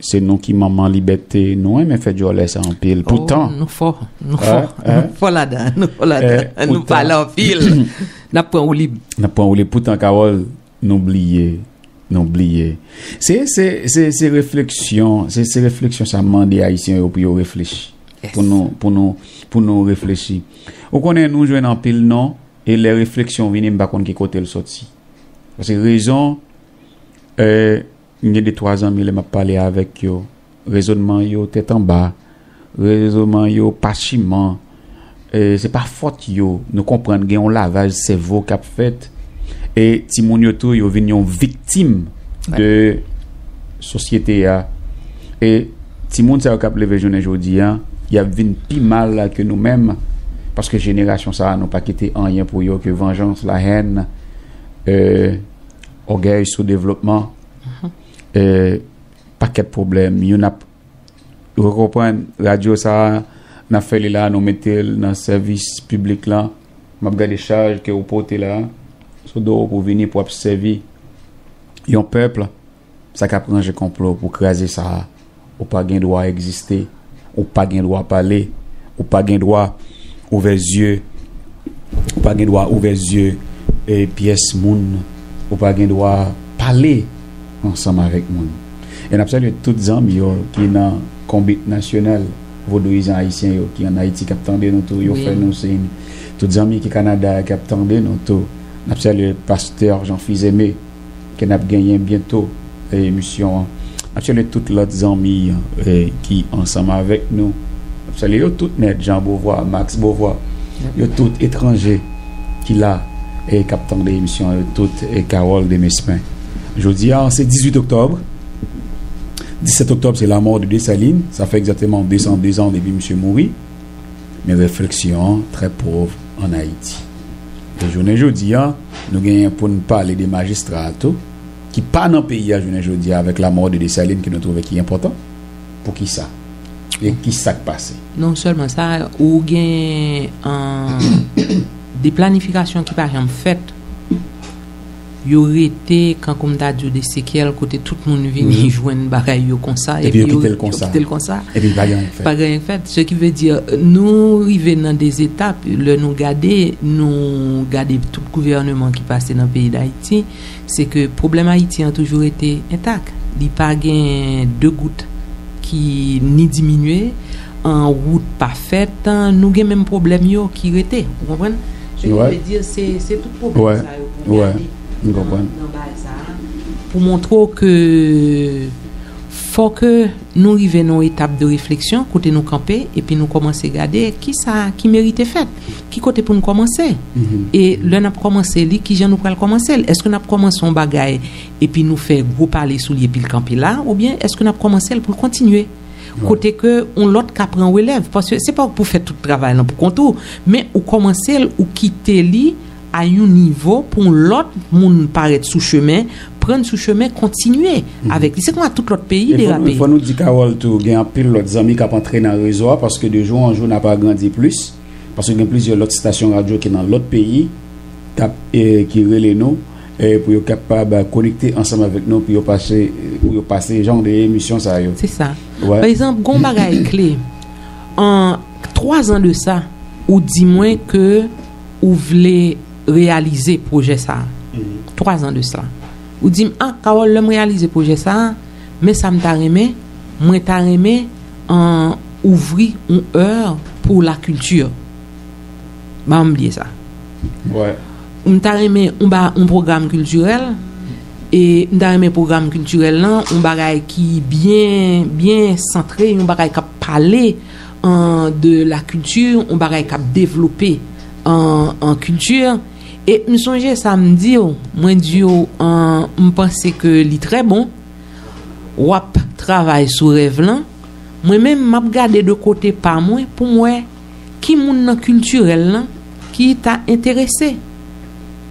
se nou ki manman libète, nou renmen fè djòlè sa anpil. Poutan, nou fò, nou fò, nou fò ladan, nou fò ladan, nou pale anpil. N ap pran woulib. N ap pran woulib. Poutan, Carole, nou bliye, nou bliye. Se, se, se, se refleksyon, se, se refleksyon sa mande Ayisyen yo pou yo reflechi. Pou nou, pou nou, pou nou reflechi. Ou konnen nou jwenn anpil non, e lè refleksyon vini, m pa konn ki kote l soti. Paske rezon, euh, m gen de twa zanmi lè m ap pale avèk yo, rezònman yo tèt anba, rezònman yo pachiman, e se pa fòt yo. Nou konprann gen yon lavaj sèvo k ap fèt, e timoun yo tou, yo vin yon viktim de sosyete a. E timoun sa yo k ap leve jounen jodi a, y ap vin pi mal ke nou menm, paske jenerasyon sa a, nou pa kite anyen pou yo ke vanjans, lahèn, euh, ògèy, soudevlopman, euh, pakèt pwoblèm. Youn ap Ou konprann, radyo sa a, n ap fè li la, nou mete l nan sèvis piblik la. M ap gade chaj ke ou pote la, sou do w pou vini pou ap sèvi yon pèp, sa k ap ranje konplo pou kraze sa a. Ou pa gen dwa egziste, ou pa gen dwa pale, ou pa gen dwa ouvè zye, ou pa gen dwa ouvè zye e pyès moun, ou pa gen dwa pale ansanm avèk moun. E n ap salye tout zanmi yo ki nan Konbit Nasyonal Vodouyizan Ayisyen yo ki ann Ayiti k ap tande nou tou, yo fè nou siy. Tout zanmi ki Kanada ki ap tande nou tou. N ap salye pastè Jean Fils-Aimé ke n ap genyen byento, e, emisyon an. N ap salye tout lòt zanmi, e, ki ansanm avèk nou. N ap salye yo tout nèt, Jean Beauvoir, Max Beauvoir. Yo tout etranje ki la e k ap tande emisyon an, yo tout, e, Carole Demesmin. Jodi a, se dizuit oktòb. Disèt oktòb, se lanmò de Desalin. Sa fè egzakteman de san de zan depi misye mouri. Men refleksyon an trè pòv ann Ayiti. E jounen jodi a, nou genyen pou n pale de majistra a tou, ki pa nan peyi a jounen jodi a avèk lanmò de Desalin ke nou twouve ki enpòtan. Poukisa? E ki sa k pase? Non sèlman sa, ou gen, an, de planifikasyon ki pa janm fèt. Yo rete, kankou m ta di w, de sekyèl kote tout moun vini jwenn bagay yo konsa, epi yo kite l konsa. Epi pa gen anyen k fèt. Pa gen anyen k fèt. Se ki vle di, nou rive nan de etap, lè nou gade, nou gade tout gouvèneman ki pase nan peyi Dayiti, se ke pwoblèm Ayiti an toujou rete entak. Li pa gen de gout ki ni diminye, an, wout pa fèt, an, nou gen menm pwoblèm yo ki rete. Ou konprann? Se ki vle di, se, se tout pwoblèm sa yo pou gade nan, nan bagay sa a. Pou montre w ke fò ke nou rive nan yon etap de refleksyon kote nou kanpe epi nou kòmanse gade ki sa ki merite fèt, ki kote pou n kòmanse. E lè n ap kòmanse li, kijan nou pral kòmanse l? Èske n ap kòmanse yon bagay epi nou fè gwo pale sou li epi l kanpe la, oubyen èske n ap kòmanse l pou l kontinye? Kote ke yon lòt ka pran relèv, paske se pa ou k pou fè tout travay lan pou kont ou, men ou kòmanse l, ou kite li a yon nivo pou yon lòt moun parèt sou chemen, pran sou chemen, kontinye avèk li. Se konsa tout lòt peyi derape. Fò nou di, Carole, tou, gen anpil lòt zanmi k ap antre nan rezo a, paske de jou an jou n ap agrandi plis, paske gen plizyè lòt estasyon radyo ki nan lòt peyi k ap, e, ki rele nou, e, pou yo kapab konekte ansanm avèk nou, pou yo pase, pou yo pase jan de emisyon sa yo. Se sa. Pa egzanp, gon bagay kle. An twa zan de sa, ou di mwen ke ou vle reyalize pwojè sa a. Twa zan de sa. Ou di m, "Ah, Carole, lè m reyalize pwojè sa a, men sa m ta renmen, mwen ta renmen, an, ouvri yon è pou lakilti." Ban m bliye sa. M ta renmen yon ba, yon pwogram kiltirèl, e m ta renmen pwogram kiltirèl lan, yon bagay ki byen, byen santre, yon bagay k ap pale, an, de lakilti, yon bagay k ap devlope, an, an kilti. E m sonje sa m di w, mwen di w, an, m panse ke li trè bon. W ap travay sou rèv lan. Mwen menm, m ap gade de kote pa mwen pou m wè ki moun nan kiltirèl lan ki ta enterese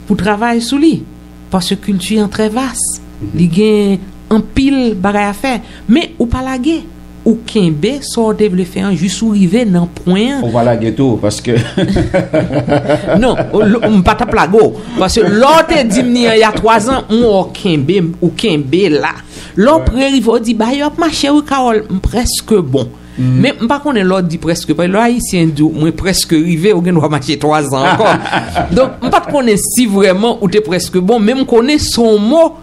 pou travay sou li. Paske kilti an trè vas. Li gen anpil bagay a fè. Men ou pa lage. ou kenbe sa w te vle fè an jis ou rive nan pwen an. Ou pa lage tou, paske non, ou- l- m pa t ap lage w. Paske lè w te di m ni an y a twa zan, m wè w kenbe, ou kenbe la. Lè w pre rive, w di, "Bagay yo ap mache wi, Carole, m prèske bon." Men m pa konnen lè w di prèske, paske lè Ayisyen di w, "Mwen prèske rive," ou gen dwa mache twa zan ankò. Donk, m pa t konnen si vrèman ou te prèske bon, men m konnen se yon mo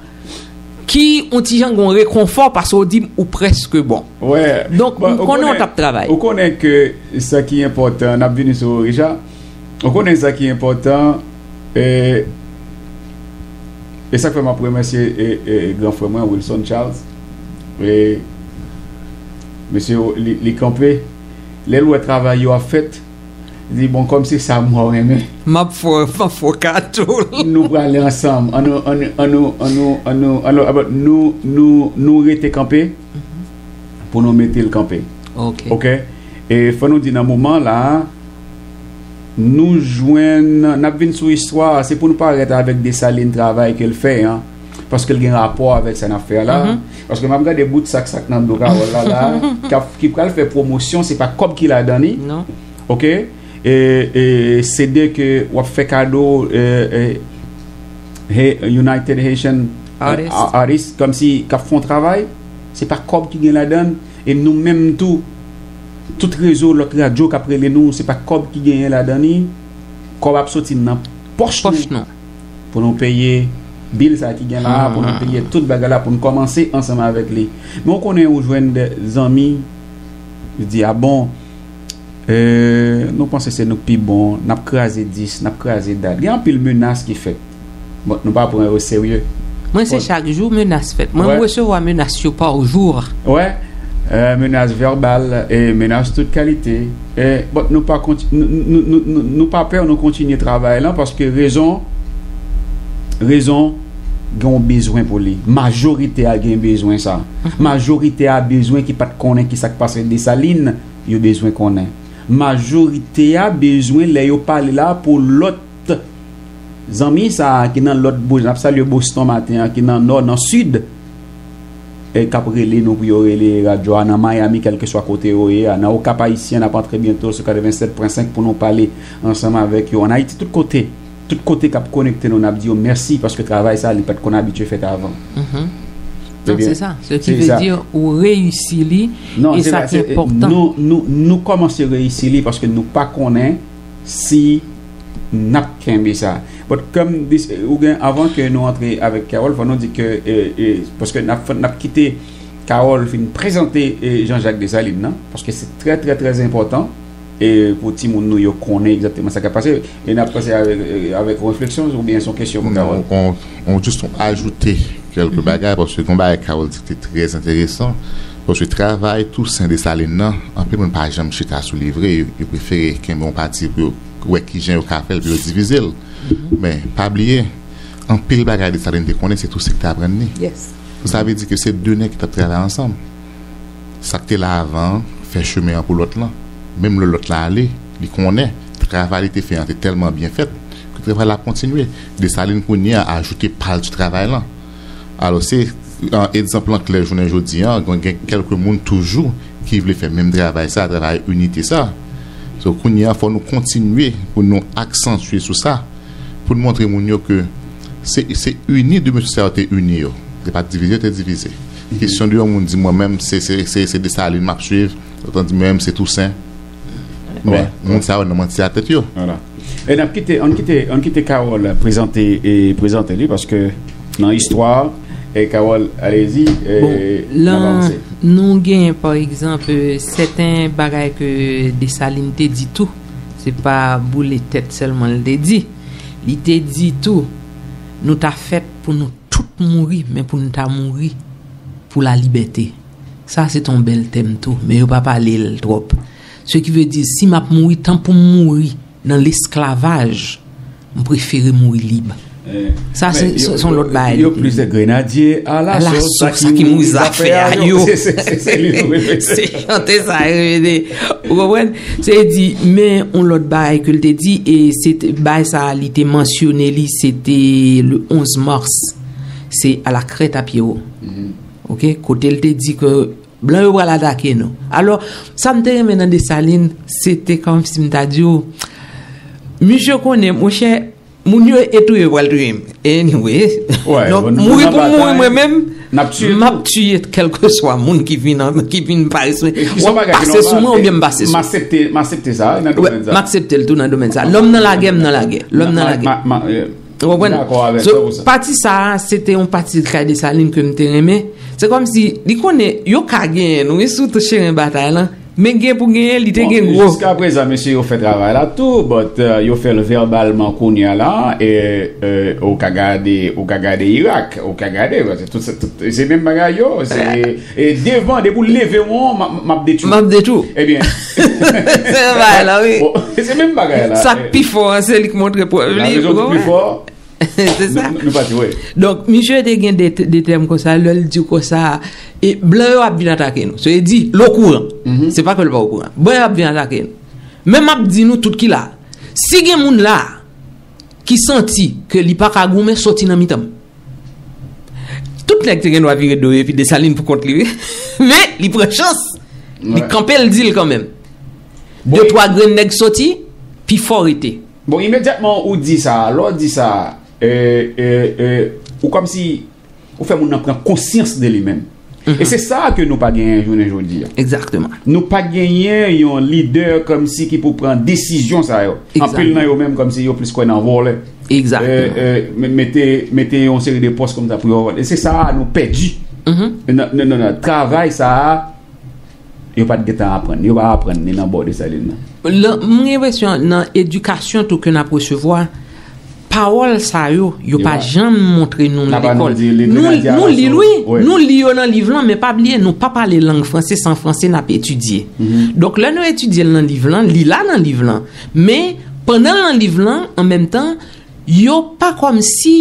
ki yon ti jan gon rekonfò paske w di m ou prèske bon. Wè. Donk, m konnen w t ap travay. Ou konnen ke sa ki enpòtan, n ap vini sou Richard. Ou konnen sa ki enpòtan, e, e sa k fè m ap remèsye e, e, gran frè mwen, Wilson Charles. E, mesye, li, li kanpe. Lè l wè travay yo ap fèt, li di, "Bon, kòm se sa mwen renmen, m ap fè, m ap fè w kato l." Nou prale ansanm. Ann nou, ann nou, ann nou, ann nou, ann nou, ann nou, ann nou, nou, nou, nou rete kanpe pou nou mete l kanpe. Ok. Ok? E fò nou di nan moman la, nou jwenn, n ap vin sou istwa, se pou nou parèt avèk Desalin travay ke l fè an, paske l gen rapò avèk sa n ap fè a la. Paske m ap gade bout sak, sak nan do Carole la, la, k ap, ki pral fè pwomosyon, se pa kòb ki ladan li. Non. Ok? E, e se de ke w ap fè kado, e, e, He- United Haitian, e, Artist. A- Artist, kòmsi k ap fè yon travay, se pa kòb ki gen ladan l, e nou menm tou, tout rezo, lòt radyo k ap rele nou, se pa kòb ki genyen ladan li, kòb ap soti nan pòch nou. Pòch nou. Pou nou peye bil sa ki gen la, pou nou peye tout bagay la, pou nou kòmanse ansanm avèk li. Men w konnen ou jwenn de zanmi, yo di, "A bon, e, nou panse se nou k pi bon, n ap kraze dis, n ap kraze dat." Gen anpil menas ki fèt. Bon, nou pa pran yo serye. Mwen, se chak jou menas fèt. Mwen, m resevwa menas yo pa jou. Wè, e, menas vèbal, e, menas tout kalite. E, but nou pa konti- nou, nou, nou, nou, nou pa pè, nou kontinye travay lan, paske rezon, rezon gen yon bezwen pou li. Majorite a gen bezwen sa. Majorite a bezwen ki pa t konnen ki sa k pase Desalin, yo bezwen konnen. Majorite a bezwen lè yo pale la pou lòt zanmi sa a ki nan lòt bò, n ap salye Boston maten an, ki nan nò, nan sid, e k ap rele nou pou yo rele radyo a nan Miami, kèlkeswa kote yo ye a. Nan Okap Ayisyen, n ap antre byento sou katrevennsèt pwen senk pou nou pale ansanm avèk yo. Ann Ayiti, tout kote, tout kote k ap konekte nou, n ap di yo mèsi paske travay sa a, li pa t konn abitye fèt avan. Mhm. Non, se sa. Ce qui veut dire, ou reyisi li, e sa ki enpòtan. Non, se pa- se- nou, nou, nou kòmanse reyisi li paske nou pa konnen si n ap kenbe sa. But kòm dis- ou gen, avan ke nou antre avèk Carole, fò nou di ke, e, e, paske n ap, n ap kite Carole fin prezante, e, Jean-Jacques Dessalines nan, paske se trè, trè, trè enpòtan, e, pou timoun nou yo konnen egzakteman sa k ap pase. E n ap pase avèk, e, avèk yon refleksyon oubyen se yon kesyon pou Carole? Non, on, on, jis on ajoute kèlke bagay, paske yon bagay Carole di ki te trè enteresan, paske travay Toussaint Dessalines nan, anpil moun pa janm chita sou li vre, yo, yo prefere kenbe yon pati pou yo wè kijan yo ka fè l pou yo divize l. Men, pa bliye, anpil bagay Dessalines te konnen, se Toussaint ki te aprann li. Yes. Sa vle di ke se de nèg ki t ap travay ansanm. Sa k te la avan an fè chemen an pou lòt lan. Menm lè lòt la ale, li konnen travay li te fè an te tèlman byen fèt ke travay la ap kontinye. Desalin kounye a ajoute pa l sou travay lan. Alò, se, an, egzanp lan klè jounen jodi a, gen, gen kèlke moun toujou ki vle fè menm travay sa, travay inite sa. So, kounye a, fò nou kontinye pou nou aksantye sou sa, pou n montre moun yo ke se, se ini de mesye sa yo te ini yo. Se pa divize yo te divize. Kesyon de yon moun di, "Mwen menm, se, se, se, se Desalin m ap swiv," lòt lan di, "Mwen menm, se Tousen." Men, moun sa yo nan manti a tèt yo. Vwala. E n ap kite, ann kite, ann kite Carole prezante, e prezante li, paske nan istwa, e Carole, alezi, e, bon, n ap avanse. Nou genyen, pa egzanp, e, sèten bagay ke Desalin te di tou. Se pa boule tèt sèlman l te di. Li te di tou, nou ta fèt pou nou tout mouri, men pou nou ta mouri pou lalibète. Sa se t on bèl tèm tou, men yo pa pale l twòp. Ce qui veut dire, si m ap mouri, tan pou m mouri nan lesklavaj, m prefere mouri lib. Sa se, se, se yon lòt bagay. Yo plis grenadye alaso, sa ki mouri zafè a yo. Se, se, se, se li nou rele. Se chante sa yo rele. Ou konprann? Se di, men yon lòt bagay ke l te di, e se te, bagay sa a, li te mansyone li, se te le onz mas. Se à la Crête à Pierrot. Ok? Kote l te di ke Blan yo pral atake nou. Alò, sa m te renmen nan Desalin, se te kòmsi m ta di w, misye konnen, monchè, moun yo e touye yo pral touye m. Anyway. Donk, mouri pou m mouri mwen menm, m ap tiye kèlkeswa moun ki vin, ki vin parese. W ap pase sou mwen oubyen m pase sou ou. M aksepte, m aksepte sa nan domèn sa. M aksepte l tou nan domèn sa. Lòm nan lagè, m nan lagè. Lòm nan lagè. Ou konprann? So, pati sa a, se te yon pati kay Desalin ke m te renmen. Se kòmsi, li konnen, yo ka genyen nou, wi, sou tou cheren batay lan. Men gen pou genyen, li te gen gwo. Jiska prezan, mesye yo fè travay la tou, but, euh, yo fè l vèbalman kounye a la, e, euh, ou ka gade, ou ka gade Irak, ou ka gade, paske tout, tout, se menm bagay yo, se, e devan, depi w leve w, m ap, m ap detwi w. M ap detwi w. Ebyen. Se bagay la, wi. Se menm bagay la. Sa k pi fò an, se li k montre prèv li. La raison du plus fort. Se sa. Nou, nou pati, wi. Donk, misye te gen de, de tèm konsa, lè l di konsa, e blan yo ap vin atake nou. Se di, l okouran. Se pa ke l pa okouran. Blan yo ap vin atake nou. Men m ap di nou tout ki la. Si gen moun la ki santi ke li pa ka goumen, soti nan mitan m. Tout nèg te gen dwa vire do yo epi Desalin pou kont li, wi. Men, li pran chans. Li kanpe, l di l kanmenm. De twa grenn nèg soti, pi fò rete. Bon, imedyatman ou di sa, lè w di sa, e, e, e, ou kòmsi, ou fè moun nan pran konsyans de li menm. E se sa ke nou pa genyen jounen jodi a. Egzakteman. Nou pa genyen yon lidè kòmsi ki pou pran desizyon sa yo. Anpil nan yo menm kòmsi yo plis kwè nan vòlè. Egzakteman. E, e, me-, mete, mete yon seri de pòs kòmsa pou yo vòlè. E se sa a nou pèdi. Nan, nan, nan, nan travay sa a, yo pa t gentan aprann. Yo pa aprann ni nan bò Desalin nan. M gen enpresyon nan edikasyon tou ke n ap resevwa, pawòl sa yo, yo pa janm montre nou l lekòl. Nou, nou li l, wi. Nou li yo nan liv lan, men pa bliye, nou pa pale lang franse, se an franse n ap etidye. Donk, lè nou etidye l nan liv lan, li la nan liv lan. Men, pandan l nan liv lan, an menm tan, yo pa kòmsi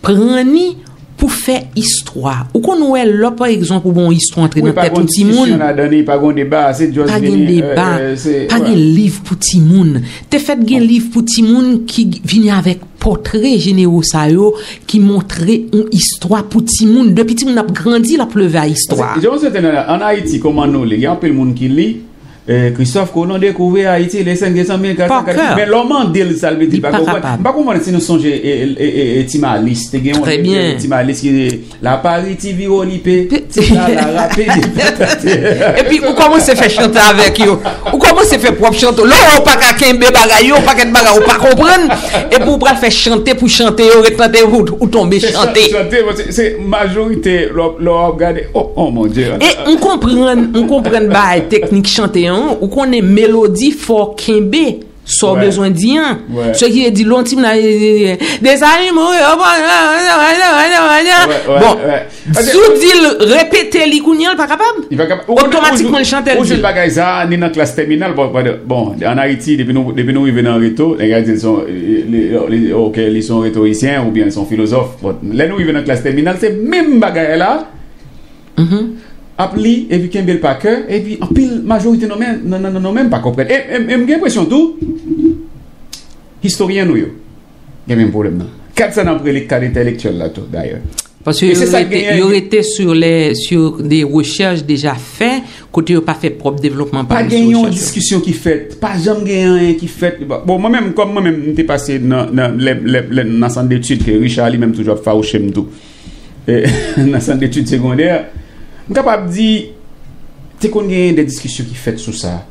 pran ni pou fè istwa. Ou konn wè lè, pa egzanp, ou gen yon istwa antre nan tèt yon timoun. Wi, pa gen yon diskisyon ladan li, pa gen yon deba, se just vini, e, e, se, pa gen liv pou timoun. Te fèt gen liv pou timoun ki vini avèk pòtre jenero sa yo ki montre yon istwa pou timoun. Depi timoun ap grandi, l ap leve a istwa. Paske, jan w sete nan, ann Ayiti, kòman nou li? Gen anpil moun ki li, e, Christophe Colomb découvrit Haïti le cinq décembre mille quatre cent quatre-vingt. Men lè w mande l sa l vle di, li pa konprann. M pa konprann si nou sonje, e, e, e, e, Ti Malis. Te gen yon Ti Malis ki Lapari ti viro li pe, ti la la rape li patate. Epi ou kòmanse fè chante avèk yo. Ou kòmanse fè pwòp chante. Lè w pa ka kenbe bagay yo, pakèt bagay ou pa konprann. Epi ou pral fè chante pou chante yo, ret nan te ou, ou tonbe chante. Chante, se, se majorite, lè w, lè w ap gade, oh, oh mon Dieu. E m konprann, m konprann bagay teknik chante an, ou konnen melodi fò kenbe. Sa w bezwen di an. Se ki vle di, lè yon timoun ap di, Desalin mouri, yo pa, bon, si w di l repete li kounye a, l pa kapab. Otomatikman, l chante, l di l. Ou jwenn bagay sa a, ni nan klas tèminal, bon, bon, bon, ann Ayiti, depi nou, depi nou rive nan reto, nèg la di l se yon, li, li, li, ok, li se yon retorisyen oubyen l se yon filozòf. Bon, lè nou rive nan klas tèminal, se menm bagay la, ap li, epi kenbe l pa kè, epi anpil, majorite nou menm, nan, nan, nan nou menm pa konprann. E, e, e m gen enpresyon tou, istoryen nou yo gen menm pwoblèm nan. Kad sa n ap rele kad entèlektyèl la tou, dayè. Paske yo rete, yo rete sur les, sur des recherches déjà faites, kote yo pa fè pwòp devlopman pa gen yon diskisyon ki fèt, pa janm gen anyen ki fèt. Bon, mwen menm, kòm mwen menm, m te pase nan, nan, lè, lè, lè, nan sant detid ke Richard li menm toujou ap fawouche m tou. E, nan sant detid segondè, m kapab di, te konn genyen de diskisyon ki fèt sou sa.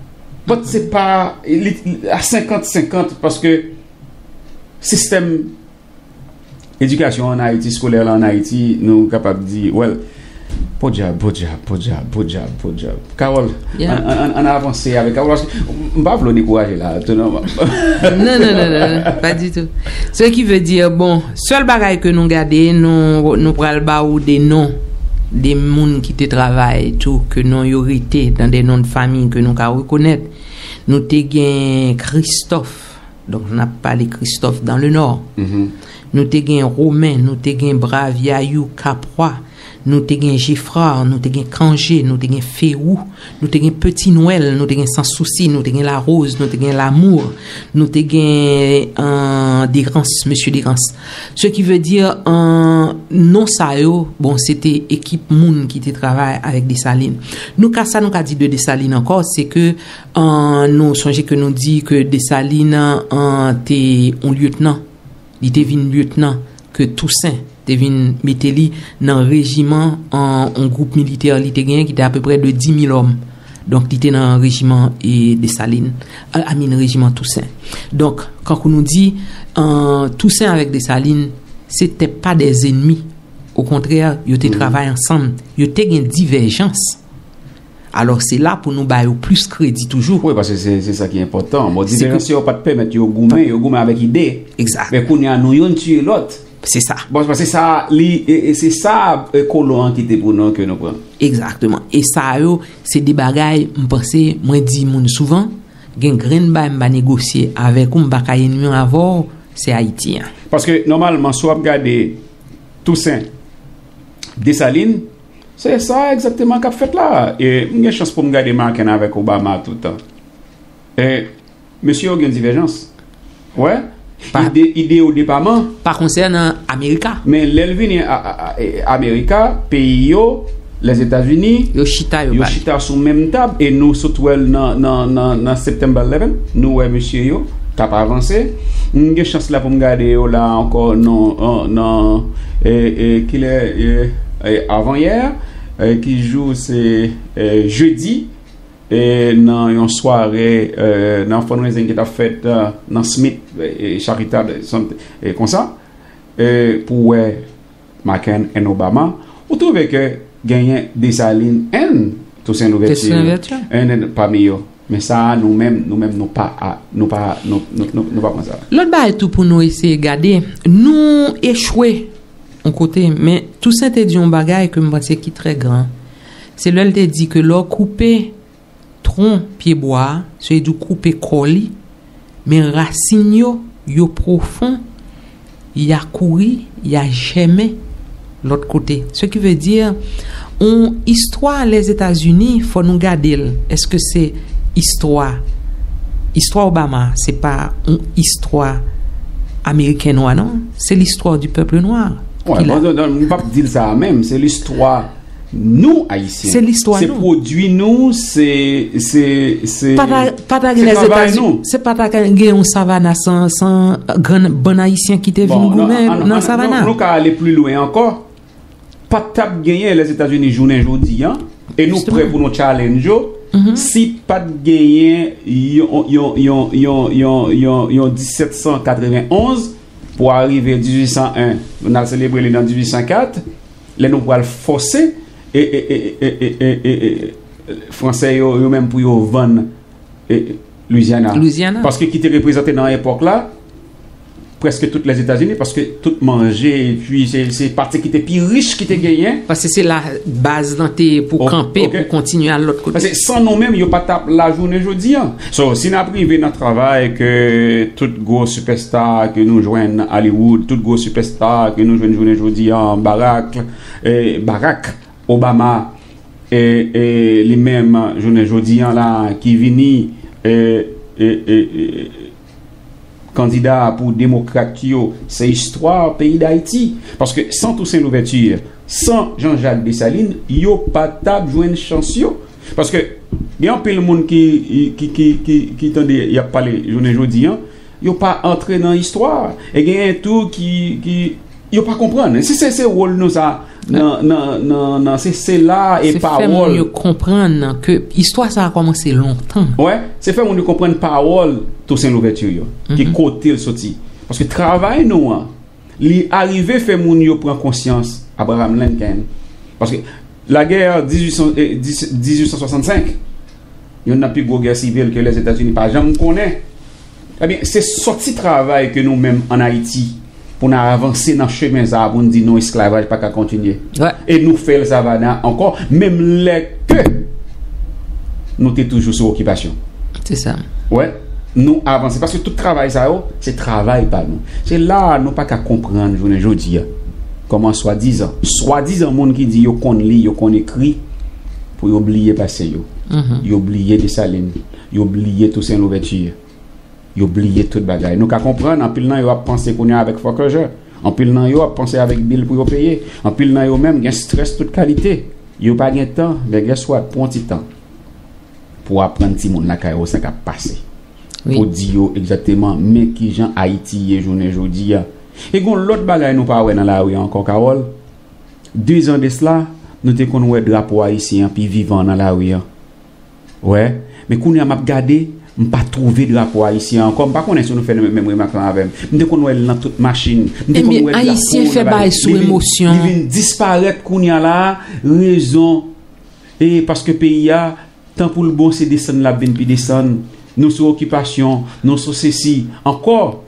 But se pa, li, a senkant senkant, paske sistèm edikasyon ann Ayiti, eskolè la ann Ayiti, nou kapab di, well, podyab, podyab, podyab, podyab, podyab. Carole, ann, ann, ann, ann avanse avèk Carole, paske m pa vle w dekouraje la, tou non. Non, non, non, non, non, pa ditou. Ce qui veut dire, bon, sèl bagay ke nou gade, nou, nou pral ba ou de non, de moun ki te travay tou, ke non yo rete, dan de non de fanmi ke nou ka rekonèt. Nou te gen Christophe, donk n ap pale Christophe dans le Nord. Nou te gen Romain, nou te gen Brav, Yayou, Capois, Nou te gen Geffrard, nou te gen Cangé, nou te gen Ferou, nou te gen Petit Noël, nou te gen Sans Souci, nou te gen Larose, nou te gen Lamour, nou te gen euh, Dérance, Mesye Dérance. Ce qui veut dire, euh, non sa yo, bon, se te ekip moun ki te travay avèk Desalin. Nou ka, sa nou ka di de Desalin ankò, se ke euh, nou sonje ke nou di ke Desalin euh, te yon lyetnan. Li te vin lyetnan ke Tousen te vin mete li nan rejiman, an, yon gwoup militè li te genyen ki te apeprè de dis mil òm. Donk, li te nan rejiman e Desalin, a, I mean, rejiman Tousen. Donk, kankou nou di, an, Tousen avèk Desalin, se te pa de zenmi. Okontrè, yo te travay ansanm. Yo te gen divèjans. Alò, se la pou nou ba yo plis kredi toujou. Wi, paske se se sa ki enpòtan. Bon, se ke divèjans yo pa t pèmèt yo goumen, yo goumen avèk ide. Egzak. Men kounye a, nou youn tiye lòt. Se sa. Bon, paske sa, li, e, e se sa e, kolon an kite pou nou ke nou pran. Egzakteman. E sa yo, se de bagay, m panse, mwen di moun souvan, gen grenn bagay m pa negosye avèk ou, m pa ka enmi avè w, se Ayiti an. Paske, nòmalman, si w ap gade Tousen, Desalin, se sa egzakteman k ap fèt la. E m gen chans pou m gade McCain avèk Obama toutan. E mesye yo gen divèjans. Wè? Pa ide, ide yo depaman. Pa konsènan Amerika. Men lè l vini a, a, a, e, Amerika, peyi yo, Lèzetazini, yo chita, yo yo pale. Chita sou menm tab. E nou sot wè l nan, nan, nan, nan September eleven. Nou wè mesye yo k ap avanse. M gen chans la pou m gade yo la ankò nan, nan, nan e, e, kilè, e, e, avanyè, e, ki jou se, e, jedi, e, nan yon sware, e, nan fundraising ki t ap fèt, e, nan Smith, e, e, Charitable, e, konsa, e, pou wè McCain and Obama, ou twouve ke genyen Desalin and Toussaint Louverture, Toussaint Louverture. And, and pami yo. Men sa a, nou menm, nou menm, nou pa, a, nou pa, nou, nou, nou, nou pa pran sa. Lòt bagay tou pou nou eseye gade, nou echwe yon kote, men Toussaint te di yon bagay ke m panse ki trè gran. Se lè l te di ke lè w koupe tronc pyebwa a, se vle di w koupe kò li, men rasin yo, yo pwofon, y a kouri, y a jèmen lòt kote. Ce qui veut dire, yon istwa Lèzetazini, fò nou gade l. Èske se istwa, istwa Obama, se pa yon istwa ameriken nwa, non? C'est l'histoire du peuple noir. Wè, ki la. Bon, non, non, m p ap di l sa a menm, se listwa nou, Ayisyen. Se listwa nou. Se pwodui nou, se, se, se, Pa ta, pa ta gen se travay Lèzetazini, nou. Se pa ta gen yon Savannah san, san grann bann Ayisyen ki te vin Bon, non, goumen an, nan an, Savannah. Nou, nou ka ale pli lwen ankò. Pa t ap genyen Lèzetazini jounen jodi an, e nou Jisteman. Prè pou nou challenge yo, Mhm. si pa t genyen yon, yon, yon disèt san katrevenonz pou arive dizuit san en, nou al selebre li nan dizuit san kat, lè nou pral fòse e, e, e, e, e, e, e, e, Fransè yo, yo menm pou yo vann e, Louisiana. Louisiana. Paske ki te reprezante nan epòk la, prèske tout Lèzetazini, paske tout manje, epi se, se pati ki te pi rich ki te genyen. Paske se la baz lan te ye pou O-, kanpe, ok. Pou kontinye al lòt kote. Paske san nou menm, yo pa t ap la jounen jodi an. So, si n ap rive nan travay ke tout gwo sipèsta ke nou jwenn nan Hollywood, tout gwo sipèsta ke nou jwenn jounen jodi an, Barack, eh, Barack Obama, e, e li menm, jounen jodi an la, ki vini, e, e, e, e, kandida pou demokrat yo, se istwa peyi Dayiti. Paske san Toussaint Louverture, san Jean-Jacques Dessalines, yo pa t ap jwenn chans yo. Paske gen anpil moun ki, ki, ki, ki, ki tande y ap pale jounen jodi an, yo pa antre nan istwa. E genyen tou ki, ki, yo pa konprann. Se, se, se wòl nou sa nan, nan, nan, nan, se, se la e Se fè moun pawòl. Yo konprann ke istwa sa a kòmanse lontan. Wè, se fè moun yo konprann pawòl Toussaint Louverture yo, ki Mhm. kote l soti. Paske travay nou an, li arive fè moun yo pran konsyans Abraham Lincoln. Paske lagè dizuit san, eh, dis, dizuit san swasannsenk, youn nan pi gwo gè sivil ke Lèzetazini pa janm konnen. Ebyen, se sòti travay ke nou menm ann Ayiti, pou n avanse nan chemen sa a, pou n di non, esklavaj pa ka kontinye. Wè. E nou fè l Savannah ankò, menm lè ke nou te toujou sou okipasyon. Se sa. Wè, nou avanse. Paske tout travay sa yo, se travay pa nou. Se la a nou pa ka konprann jounen jodi a. Kòman swadizan? Swadizan moun ki di yo konn li, yo konn ekri, pou yo bliye pase yo. Yo bliye Desalin, yo bliye Tousen Louvèti, yo bliye tout bagay. Nou ka konprann, anpil nan yo ap panse kounye a avèk fòkèjè. Anpil nan yo ap panse avèk bil pou yo peye. Anpil nan yo menm gen strès tout kalite. Yo pa gen tan, men guess what, pran ti tan pou aprann timoun lakay ou sa k ap pase. Pou di yo egzakteman men kijan Ayiti ye jounen jodi a. E gon lòt bagay nou pa wè nan lari a ankò, Carole. Dezan de sla, nou te konn wè drapo ayisyen an pi vivan nan lari a. Wè, men kounye a m ap gade, m pa twouve drapo ayisyen an ankò. M pa konnen si nou fè menm remak lan avè m. M te konn wè l nan tout machin. M te konn wè l nan bagay. Li vin, li vin disparèt kounye a la a. Rezon, e paske peyi a, tan pou l bon, se desann l ap vin pi desann. Nou sou okipasyon, nou sou sesi. Ankò,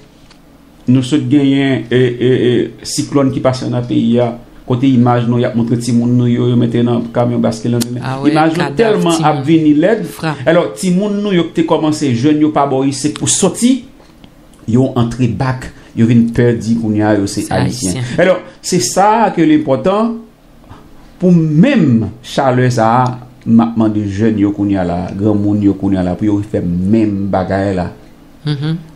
nou sot genyen e, e, e, siklòn ki pase nan peyi a, kote imaj nou y ap montre timoun nou yo, yo mete nan kamyon baskil nan men. Imaj nou tèlman ap vini lèd. Alò, timoun nou yo ki te kòmanse jèn yo pa bò isit pou soti, yo antre bak, yo vin pè di kounye a yo se Ayisyen. Alò, se sa ke l enpòtan. Pou menm chalè sa a, m ap mande jèn yo kounye a la, granmoun yo kounye a la, pou yo refè menm bagay la.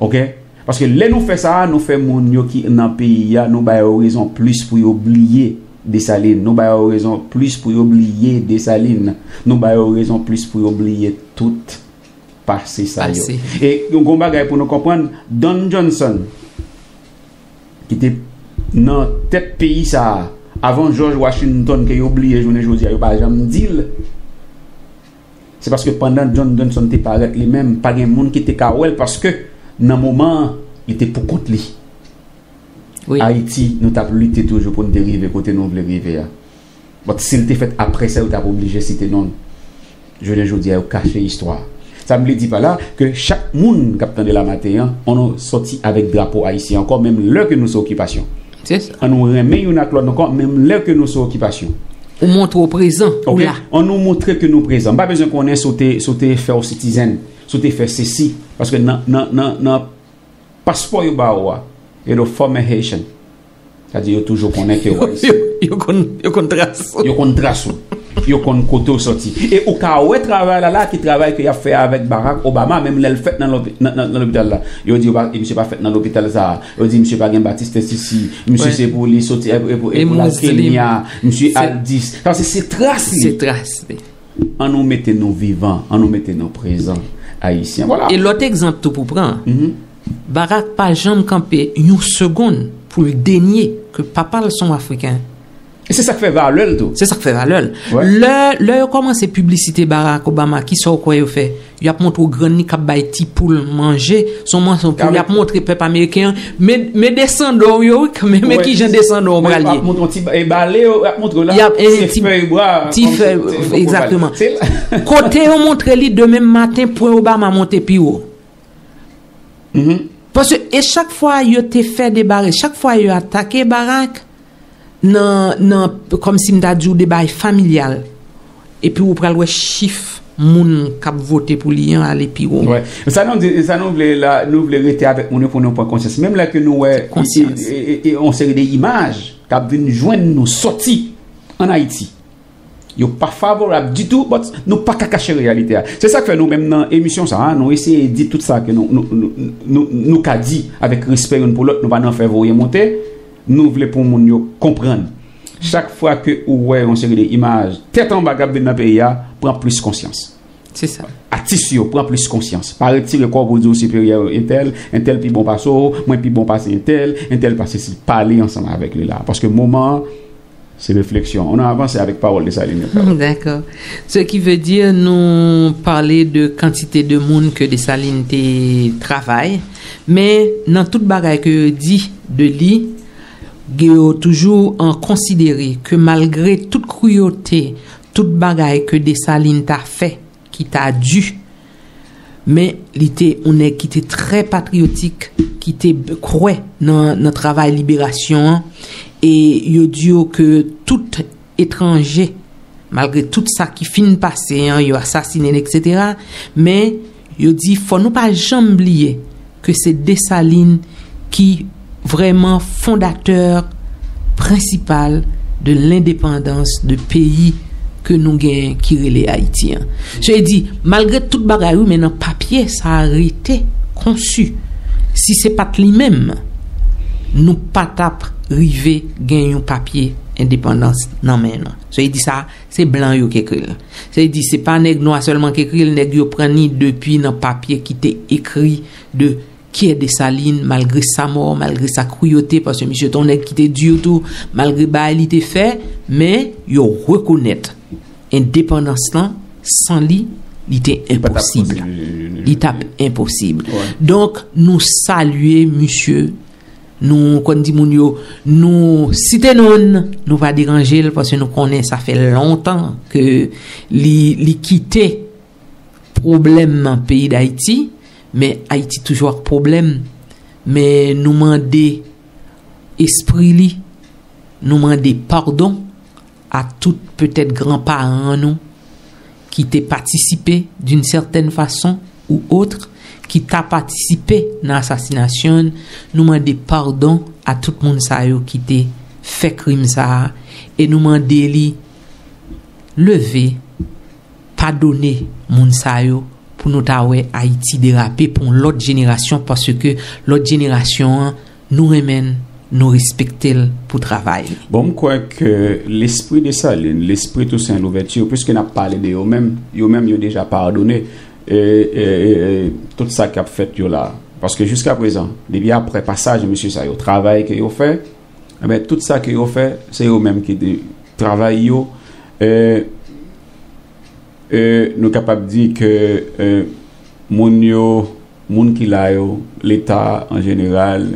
Oke? Paske lè nou fè sa a, nou fè moun yo ki nan peyi a, nou ba yo rezon plis pou yo bliye Desalin. Nou ba yo rezon plis pou yo bliye Desalin. Nou ba yo rezon plis pou yo bliye tout pase sa yo. E yon gon bagay pou nou konprann, Don Johnson, ki te nan tèt peyi sa a, avan George Washington ke yo bliye jounen jodi a, yo pa janm di l. Se paske pandan John Johnson te parèt li menm, pa gen moun ki te ka wè l paske nan moman an, li te poukont li. Ayiti, nou t ap lite toujou pou n te rive kote nou vle rive a. But si l te fèt apre sa, yo t ap oblije site non l. Jounen jodi a, yo kache istwa a. Sa m vle di pa la, ke chak moun k ap tande la maten an, ann nou sòti avèk drapo ayisyen ankò, menm lè ke nou sou okipasyon. Ann nou renmen youn ak lòt ankò, menm lè ke nou sou okipasyon. Ou montre w prezan, ou la. Ann nou montre ke nou prezan. M pa bezwen konnen si w te, si w te fè w citizen, si w te fè sesi. Paske nan, nan, nan, nan paspò yo ba ou a, yo di w former Haitian. Sa di yo toujou konnen ke w Ayisyen. Yo, yo konn, yo konn tras ou. Yo konn tras ou. Yo konn kote w sòti. E ou ka wè travay la la, ki travay ke y ap fè avèk Barack Obama, menm lè l fèt nan lopi-, nan, nan, nan lopital la. Yo di yo pa, misye pa fèt nan lopital sa a. Yo di misye pa gen batistès isi. Misye se pou li soti, e pou, e pou, e pou la Kenya. Misye al dis. Sa se, se tras li. Se tras li. Ann nou mete nou vivan, ann nou mete nou prezan, Ayisyen. Vwala. E lòt egzanp tou pou pran, Barack pa janm kanpe yon segonn pou l denye ke papa l se yon Afriken. E se sa k fè valè l tou. Se sa k fè valè l. Lè, lè yo kòmanse piblisite Barack Obama, kisa w kwè yo fè? Y ap montre w grann li k ap bay ti poul manje, se yon mòso poul. Y ap montre pèp ameriken an, men, men desandan w yo, wi, men, men kijan desandan w pral ye. Y ap montre w ti ba-, e bale yo, y ap montre w la, se fèy bwa, ti fèy, egzakteman. Kote yo montre li demen maten, pwen Obama monte pi wo. Paske, e chak fwa yo te fè debare, chak fwa yo atake Barack, nan, nan, kòmsi m ta di w de bagay familyal. Epi ou pral wè chif moun k ap vote pou li an ale pi wo. Sa nou di, sa nou vle la, nou vle rete avèk moun yo pou nou pran konsyans. Menm lè ke nou wè e, e, e, e, yon seri de imaj k ap vin jwenn nou sòti ann Ayiti. Yo pa favorab ditou, but nou pa ka kache reyalite a. Se sa k fè nou menm nan emisyon sa a, nou eseye di tout sa ke nou, nou, nou, nou, nou ka di avèk respè youn pou lòt, nou pa nan fè voye monte, nou vle pou moun yo konprann. Chak fwa ke ou wè yon seri de imaj tèt anba k ap vin nan peyi a, pran plis konsyans. Se sa. Atis yo, pran plis konsyans. Pa retire kò w pou di w siperyè entèl, entèl pi bon pase w, mwen pi bon pase entèl, entèl pase si. Pale ansanm avèk li la. Paske moman an, se refleksyon. Ann nou avanse avèk pawòl Desalin yo. D'accord. Ce qui veut dire, nou pale de kantite de moun ke Desalin te travay, men nan tout bagay ke yo di de li, yo toujou an konsidere ke malgre tout kriyote, tout bagay ke Desalin ta fè, ki ta di, men li te yon nèg ki te trè patriyotik, ki te b-, kwè nan, nan travay liberasyon an, e yo di yo ke tout etranje, malgre tout sa ki fin pase an, yo asasinen l, et cetera, men yo di fò nou pa janm bliye ke se Desalin ki vrèman fondatè prensipal de lendepandans de peyi ke nou genyen ki rele Ayiti an. Se di, malgre tout bagay, wi, men nan papye, sa a rete konsi. Si se pa t li menm, nou pa t ap rive gen yon papye endepandans nan men nou. Se di sa, se blan yo ki ekri l. Se di, se pa nèg nwa sèlman ki ekri l, nèg yo pran ni depi nan papye ki te ekri de Pierre Dessalines, malgre sa mò, malgre sa kruyote, paske misye te yon nèg ki te di tou, malgre bagay li te fè, men yo rekonèt endepandans lan, san li, li te enposib. Li t ap enposib. Donk, nou salye misye, nou konn di moun yo, nou site non l, nou pa deranje l, paske nou konnen sa fè lontan ke li, li kite pwoblèm nan peyi Dayiti, men Ayiti toujou ak pwoblèm. Men nou mande espri li, nou mande padon a tout petèt granparan nou ki te patisipe d'une certaine façon ou autre, ki ta patisipe nan asasinasyon l. Nou mande padon a tout moun sa yo ki te fè krim sa a, e nou mande li leve, padone moun sa yo pou nou ta wè Ayiti derape pou yon lòt jenerasyon, paske lòt jenerasyon an, nou renmen l, nou respekte l pou travay li. Bon, m kwè ke lespri Desalin, lespri Toussaint Louverture, piske n ap pale de yo menm, yo menm yo deja padone e, e, e, e, tout sa k ap fèt yo la. Paske jiska prezan, depi apre pasaj mesye sa yo, travay ke yo fè, enben, tout sa ke yo fè, se yo menm ki te travay yo. E, e, nou kapab di ke, e, moun yo, moun ki la yo, Leta an jeneral,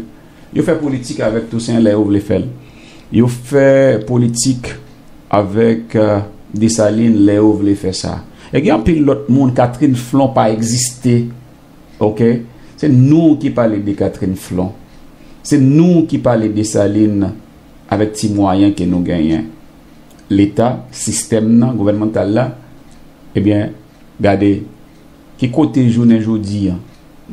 yo fè politik avèk Tousen lè yo vle fè l. Yo fè politik avèk, e, Desalin lè yo vle fè sa. E gen anpil lòt moun, Catherine Flon pa egziste, oke? Se nou ki pale de Catherine Flon. Se nou ki pale de Desalin avèk ti mwayen ke nou genyen. Leta, sistèm nan, gouvènmantal la, ebyen, gade, ki kote jounen jodi a,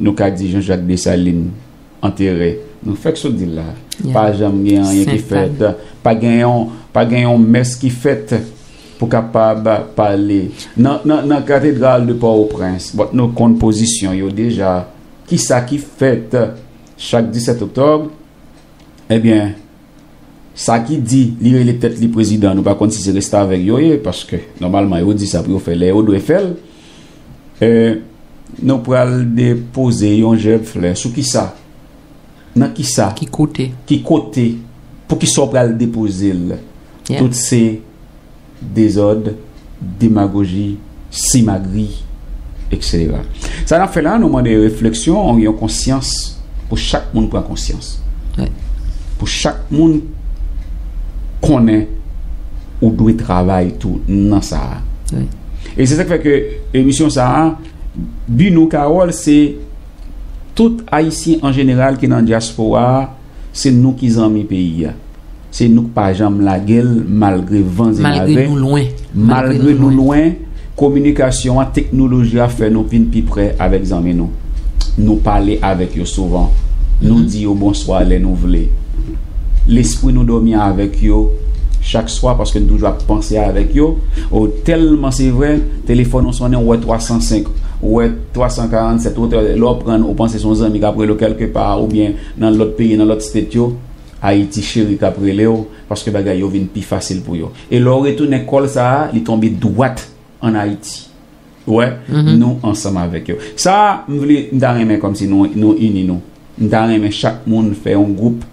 nou ka di Jean Jacques Dessalines antere? Nou fèk sot di l la. Pa janm gen anyen ki fèt. Pa gen yon, pa gen yon mès ki fèt pou kapab pale. Nan, nan, nan katedral de Pòtoprens, bon, nou konn pozisyon yo deja. Kisa ki fèt chak disèt oktòb? Ebyen, sa ki di li rele tèt li prezidan, nou pa konn si se restavèk yo ye, paske nòmalman yo di sa pou yo fè lè yo dwe fè l. E, nou pral depoze yon jèb flè sou kisa? Nan kisa? Ki kote? Ki kote? Pou kisa w pral depoze l? Tout se dezòd, demagoji, simagri, etsetera. Sa n ap fè la, nou mande refleksyon, yon konsyans, pou chak moun pran konsyans. Pou chak moun konnen ou dwe travay tou nan sa a. E se sa k fè ke emisyon sa a, bi nou, Carole, se tout Ayisyen an jeneral ki nan dyaspora a, se nou ki zanmi peyi a. Se nou k pa janm lage l malgre van e mare. Malgre nou lwen. Malgre nou lwen, kominikasyon an, teknoloji a fè nou vin pi pre avèk zanmi nou. Nou pale avèk yo souvan. Nou di yo bonswa lè nou vle. Lespri nou dòmi avèk yo chak swa paske nou toujou ap panse avèk yo. O, tèlman se vre, telefòn ou sonnen, ou wè twa san senk, ou wè twa san karannsèt, ou te, lè w pran, ou panse se yon zanmi k ap rele w kèlkepa, oubyen nan lòt peyi, nan lòt state yo, Ayiti cheri k ap rele w, paske bagay yo vin pi fasil pou yo. E lè w retounen kòl sa a, li tonbe dwat ann Ayiti. Ou wè, nou ansanm avèk yo. Sa a, m vle, m ta renmen kòmsi nou, nou ini nou. M ta renmen chak moun fè yon gwoup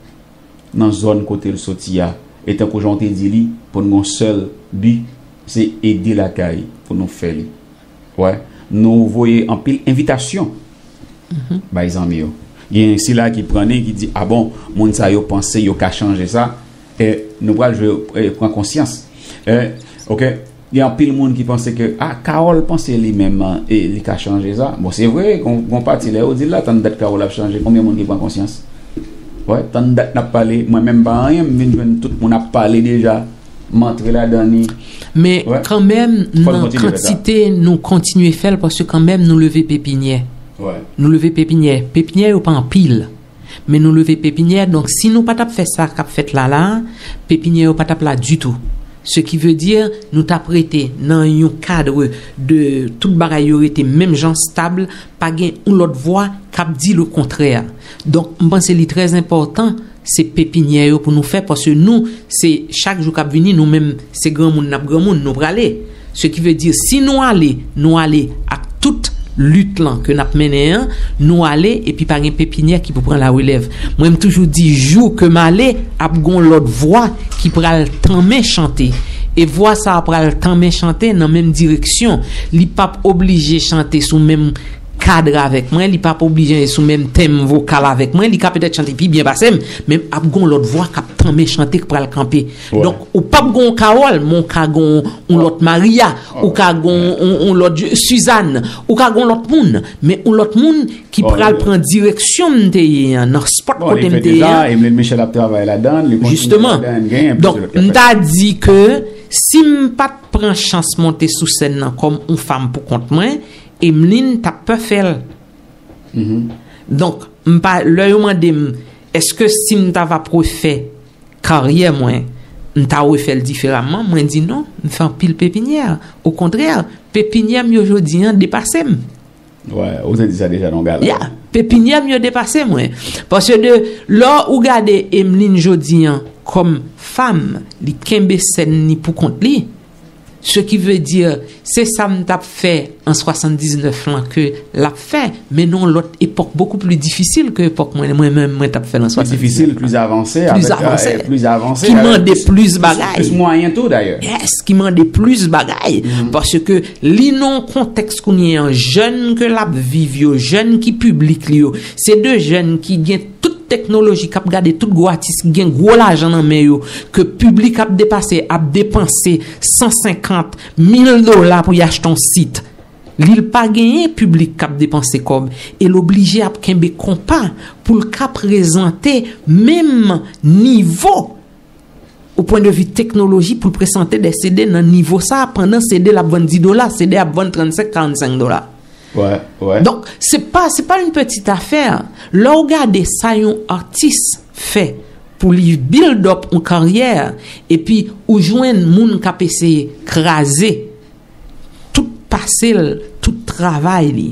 nan zòn kote l soti a. E tankou jan w te di li, pou n gen yon sèl bi, se ede lakay pou nou fè li. Wè, nou voye anpil envitasyon bay zanmi yo. Gen sila ki pran li, ki di, a bon, moun sa yo panse yo ka chanje sa, e nou pral jwe, e, pran konsyans. E, oke, gen anpil moun ki panse ke, a, Carole panse li menm, e, li ka chanje sa. Bon, se vre, gon, gon pati lè yo di l la, tann dat Carole ap chanje, konbyen moun ki pran konsyans? Wè, tann dat n ap pale, mwen menm pa anyen, m vin jwenn tout moun ap pale deja. M antre ladan li. Men kanmenm, nan kantite, nou kontinye fè l, paske kanmenm, nou leve pepinyè. Nou leve pepinyè. Pepinyè yo pa anpil. Men nou leve pepinyè, donk si nou pa t ap fè sa k ap fèt la la, pepinyè yo pa t ap la ditou. Ce qui veut dire, nou t ap rete nan yon kad de tout bagay yo rete menm jan stab, pa gen yon lòt vwa k ap di le kontrè. Donk, m panse li trè enpòtan, se pepinyè yo pou nou fè, paske nou, se chak jou k ap vini, nou menm, se granmoun n ap granmoun, nou prale. Ce qui veut dire, si nou ale, nou ale ak tout lit lan ke n ap mennen an, nou ale epi pa gen pepinyè ki pou pran larelèv. Mwen, m toujou di, jou ke m ale, ap gon lòt vwa ki pral tanmen chante. E vwa sa a pral tanmen chante nan menm direksyon. Li p ap oblije chante sou menm kad avèk mwen, li p ap oblije sou menm tèm vokal avèk mwen, li ka petèt chante pi byen pase m, men ap gon lòt vwa k ap tanmen chante k pral kanpe. Donk, ou p ap gon Carole, men ou ka gon yon lòt Maria, ou ka gon yon, yon lòt Suzanne, ou ka gon lòt moun, men yon lòt moun ki pral pran direksyon m te ye an, nan spòt kote m te ye an. Emeline Michel ap travay ladan, li kontinye ladan, genyen plizyè lòt k ap fèt. Donk, m ta di ke si m pa t pran chans monte sou sèn nan kòm yon fanm pou kont mwen, Emeline t ap pè fè l. Donk, m pa, lè yo mande m, èske si m ta va refè karyè mwen, m ta refè l diferaman, mwen di non, m fè anpil pepinyè. Okontrè, pepinyè m yo jodi an depase m. Wè, ou te di sa deja nan yon gala. Ya, pepinyè m yo depase mwen. Paske de, lè ou gade Emeline jodi an kòm fanm, li kenbe sèn ni pou kont li. Ce qui veut dire, se sa m t ap fè an swasanndiznèf lan ke l ap fè, men nan yon lòt epòk bokou pli difisil ke epòk mwen, mwen menm, mwen t ap fè l an swasanndiznèf lan. Pli difisil, pli avanse, pli avanse, ki mande plis bagay. Plis mwayen tou, dayè. Yes, ki mande plis bagay. Paske li nan yon kontèks kounye an, jèn ke l ap viv yo, jèn ki piblik li yo, se de jèn ki gen tout teknoloji k ap gade tout gwo atis ki gen gwo lajan nan men yo, ke piblik ap depase, ap depanse san senkant mil dola pou y achte yon sit. Li l pa genyen piblik k ap depanse kòb, e l oblije ap kenbe konpa pou l ka prezante menm nivo o pwen de vi teknoloji pou l prezante de C D nan nivo sa, pandan C D l ap vann dis dola, C D ap vann trannsenk, karannsenk dola. Donk, se pa, se pa yon peti afè. Lè w gade sa yon atis fè pou li build up yon karyè, epi ou jwenn moun k ap eseye kraze tout pase l, tout travay li.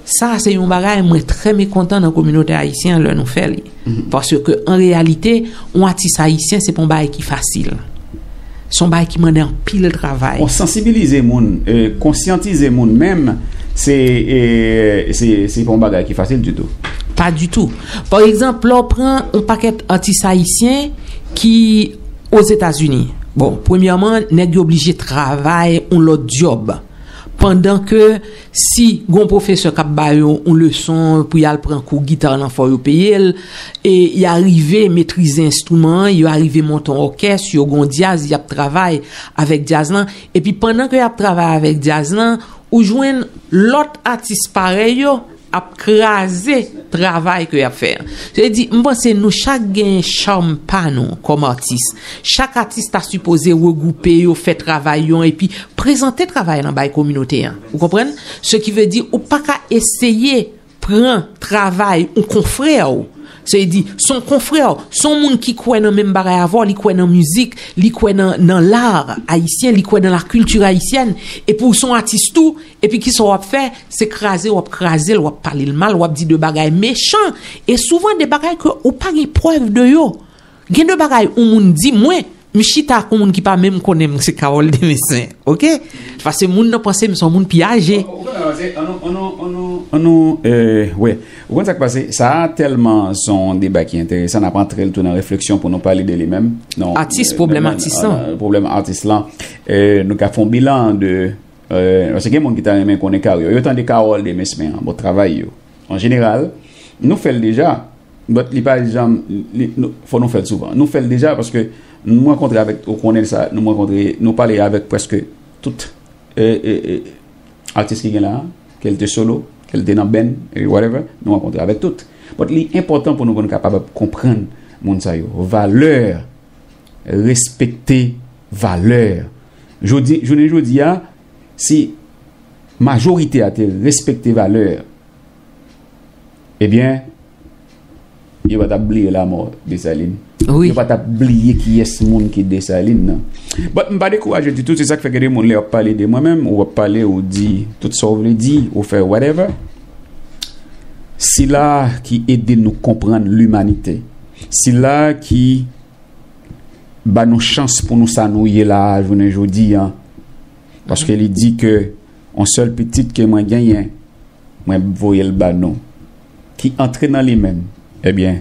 Sa se yon bagay mwen trè mekontan nan kominote ayisyen an lè nou fè li. Paske an reyalite, yon atis ayisyen se pa yon bagay ki fasil. Se yon bagay ki mande anpil travay. Bon, sansibilize moun, e, konsyantize moun menm, se, e, se, se pa yon bagay ki fasil ditou. Pa ditou. Pa egzanp, lè w pran yon pakèt atis ayisyen ki Ozetazini, bon, premyèman, nèg yo oblije travay yon lòt djòb. Pandan ke si gon pwofesè k ap ba yo yon leson pou y al pran kou gita nan fò yo peye l, e y arive metrize enstriman an, yo arive monte yon òkès, yo gon djaz, y ap travay avèk djaz lan. Epi pandan ke y ap travay avèk djaz lan, ou jwenn lòt atis parèy yo ap kraze travay ke y ap fè an. Se di, m panse nou chak gen cham pa nou kòm atis. Chak atis ta sipoze regwoupe yo, fè travay yo, epi prezante travay lan bay kominote an. Ou konprann? Ce qui veut dire, ou pa ka eseye pran travay yon konfrè w. Se di, se yon konfrè w, se yon moun ki kwè nan menm bagay avè w, li kwè nan mizik, li kwè nan, nan lar ayisyen, li kwè nan la kilti ayisyèn, epi w se yon atis tou, epi kisa w ap fè? Se kraze, w ap kraze l, w ap pale l mal, w ap di de bagay mechan, e souvan de bagay ke ou pa gen prèv de yo. Gen de bagay yon moun di mwen, m chita ak yon moun ki pa menm konnen m, se Carole Demesmin, oke? Paske moun nan panse m se yon moun pi aje. Ou konprann, se, an nou, an nou, an nou, an nou, e, wi. Ou konn sa k pase? Sa a tèlman se yon deba ki enteresan, n ap antre l tou nan refleksyon pou nou pale de li menm. Non, atis, e, pwoblèm atis lan. Pwoblèm atis lan. E, nou ka fè yon bilan de, e, paske gen moun ki ta renmen konnen karyè yo. Yo tande Carole Demesmin an, bon, travay yo. An jeneral, nou fè l deja, but li pa janm, li, nou, fò nou fè l souvan. Nou fè l deja paske nou rankontre avèk, ou konnen sa, nou rankontre, nou pale avèk prèske tout, e, e, e, atis ki gen la, ke l te solo, ke l te nan band, e whatever, nou rankontre avèk tout. But li enpòtan pou nou, pou nou kapab konprann moun sa yo. Valè, respekte valè. Jodi, jounen jodi a, si majorite a te respekte valè, ebyen, yo pa t ap bliye lanmò Desalin. Wi. Yo pa t ap bliye kiyès moun ki Desalin nan. But m pa dekouraje ditou, se sa k fè gen de moun lè y ap pale de mwen menm, ou ap pale, ou di tout sa w vle di, ou fè whatever. Sila ki ede nou konprann limanite. Sila ki ba nou chans pou nou sa nou ye la a jounen jodi a. Paske li di ke yon sèl pitit ke mwen genyen, mwen voye l ba nou. Ki antre nan li menm, ebyen,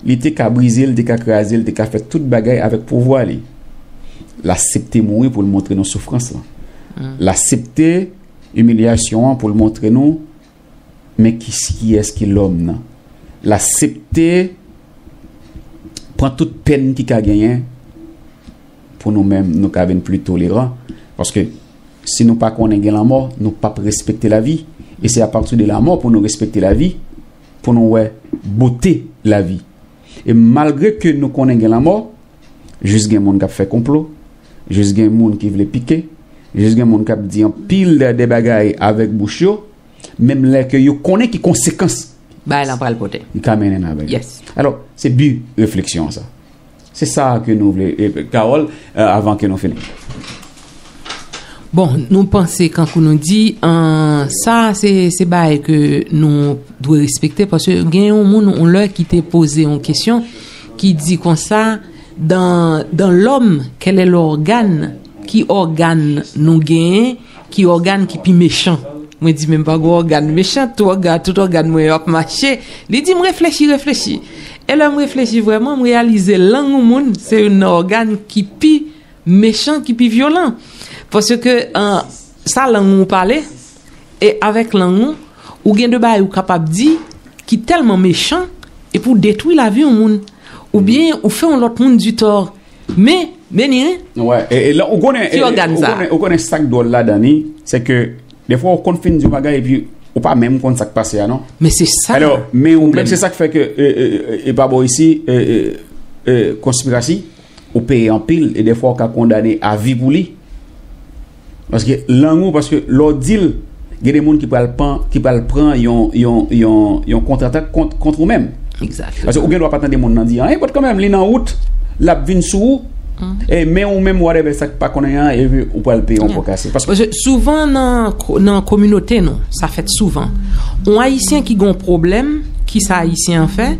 li te ka brize, li te ka kraze, li te ka fè tout bagay avèk pouvwa li. L aksepte mouri pou l montre nou soufrans lan. L aksepte imilyasyon an pou l montre nou men ki, kiyès ki lòm nan. L aksepte pran tout pèn ki ka genyen pou nou menm, nou ka vin pli toleran. Paske si nou pa konnen gen lanmò, nou p ap respekte lavi. E se apati de lanmò pou nou respekte lavi, pou nou wè bote lavi. E malgre ke nou konnen gen lanmò, jis gen moun k ap fè konplo, jis gen moun ki vle pike, jis gen moun k ap di anpil de, de bagay avèk bouch yo, menm lè ke yo konnen ki konsekans bagay lan pral pote. Li ka mennen nan bagay. Yes. Alò, se bi refleksyon an sa. Se sa ke nou vle, e, Carole, e, avan ke nou fini. Bon, nou panse, kankou nou di, an, sa se, se bagay ke nou dwe respekte, paske gen yon moun, yon lè ki te poze yon kesyon ki di konsa, dans, dans l'homme, quel est l'organe, ki ògàn nou genyen, ki ògàn ki pi mechan? Mwen di, men m pa gen ògàn mechan, tout ògàn, tout ògàn mwen yo ap mache. Li di, m reflechi, reflechi. E lè m reflechi vrèman, m reyalize lang yon moun, se youn nan ògàn ki pi mechan, ki pi vyolan. Paske, an, sa lang ou pale, e avèk lang ou, ou gen de bagay ou kapab di ki tèlman mechan, epi ou detwi lavi yon moun. Oubyen ou fè yon lòt moun ditò. Men, men ni, hein? Wè, e, e la, ou konnen, ki e, ògàn ou sa? Konnen, ou konnen sa k dwòl ladan li, se ke defwa ou konn fin di yon bagay epi ou pa menm konn sa k pase a, non. Men se sa. Alò, men ou menm, se sa k fè ke, e, e, e, e pa bò isi, e, e, e, konspirasi, ou peye anpil, e defwa ou ka kondane a vi pou li. Paske lang ou, paske lè w di l, gen de moun ki pral pran, ki pral pran yon, yon, yon, yon kontratak kont, kont ou menm. Exactly. Paske ou gen dwa pa tande moun nan di anyen, but kanmenm, li nan wout, l ap vin sou ou, e men ou menm, whatever, sa k pa konnen an, epi ou pral peye yon pò kase. Paske souvan nan, ko- nan kominote nou, sa fèt souvan. Yon Ayisyen ki gen yon pwoblèm, ki sa Ayisyen an fè?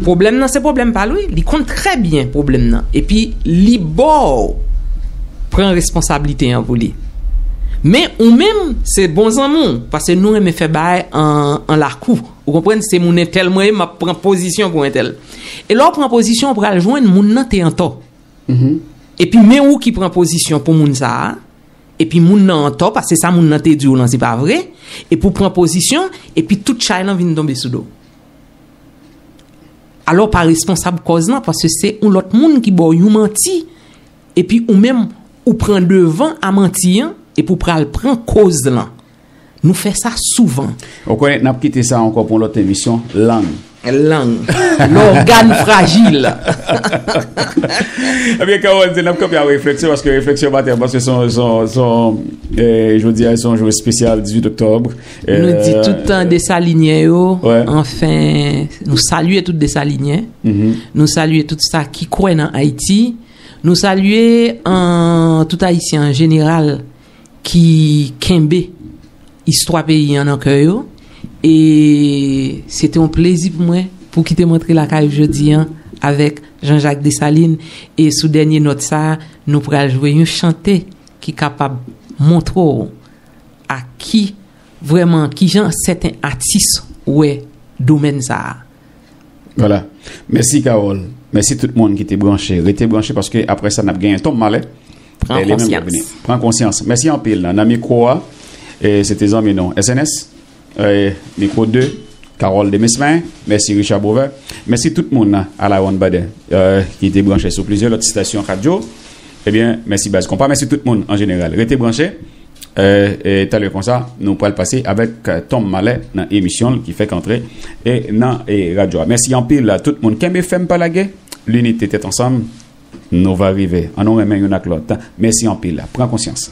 Pwoblèm nan se pwoblèm pa l, wi. Li konn trè byen pwoblèm nan. Epi li ba w pran responsablite an pou li. Men ou menm, se bon zanmi w, paske nou renmen fè bagay an, an lakou. Ou konprann? Se moun entèl mwen ye, m ap pran pozisyon pou entèl. E lè w pran pozisyon, w pral jwenn moun nan te antò. Epi men ou ki pran pozisyon pou moun sa a, epi moun nan antò, paske sa moun nan te di w lan, se pa vre, epi w pran pozisyon, epi tout chay lan vin tonbe sou do w. Alò, w pa responsab kòz lan, paske se yon lòt moun ki ba w yon manti, epi ou menm, ou pran devan a manti an, epi w pral pran kòz lan. Nou fè sa souvan. Ou konnen, n ap kite sa ankò pou yon lòt emisyon, lang. Lang. Lògàn frajil. Ebyen, Carole, n ap kanpe a refleksyon, paske refleksyon maten, paske se yon, se yon, se yon, eh, jodi a, se yon jou espesyal, dizuit oktòb. Nou di tout Desalinyen yo, anfen, nou salye tout Desalinyen. Nou salye tout sa ki kwè nan Ayiti. Nou salye, an, tout Ayisyen an jeneral ki kenbe istwa peyi an nan kè yo. E se te yon plezi pou mwen pou kite m antre lakay ou jodi an avèk Jean-Jacques Dessalines. E sou dènye nòt sa a, nou pral jwe yon chante ki kapab montre w a ki, vrèman, kijan sèten atis wè domèn sa a. Vwala. Mèsi, Carole. Mèsi tout moun ki te branche. Rete branche paske apre sa, n ap genyen Tom Malè. Pran konsyans. Pran konsyans. Mèsi anpil. Nan, nan mikwo a, e, se te zanmi nou, S N S. E, mikwo de, Carole Demesmin. Mèsi, Richard Beauvais. Mèsi tout moun nan, a la ronn badè, e, ki te branche sou plizyè lòt estasyon radyo. Ebyen, mèsi baz konpa. Mèsi tout moun an jeneral. Rete branche. E, e, talè konsa, nou pral pase avèk, e, Tom Malè nan emisyon l ki fèk antre, e, nan, e, radyo a. Mèsi anpil a tout moun. Kenbe fèm, pa lage. Linite, tèt ansanm, nou va rive. Ann nou renmen youn ak lòt. Mèsi anpil. Pran konsyans.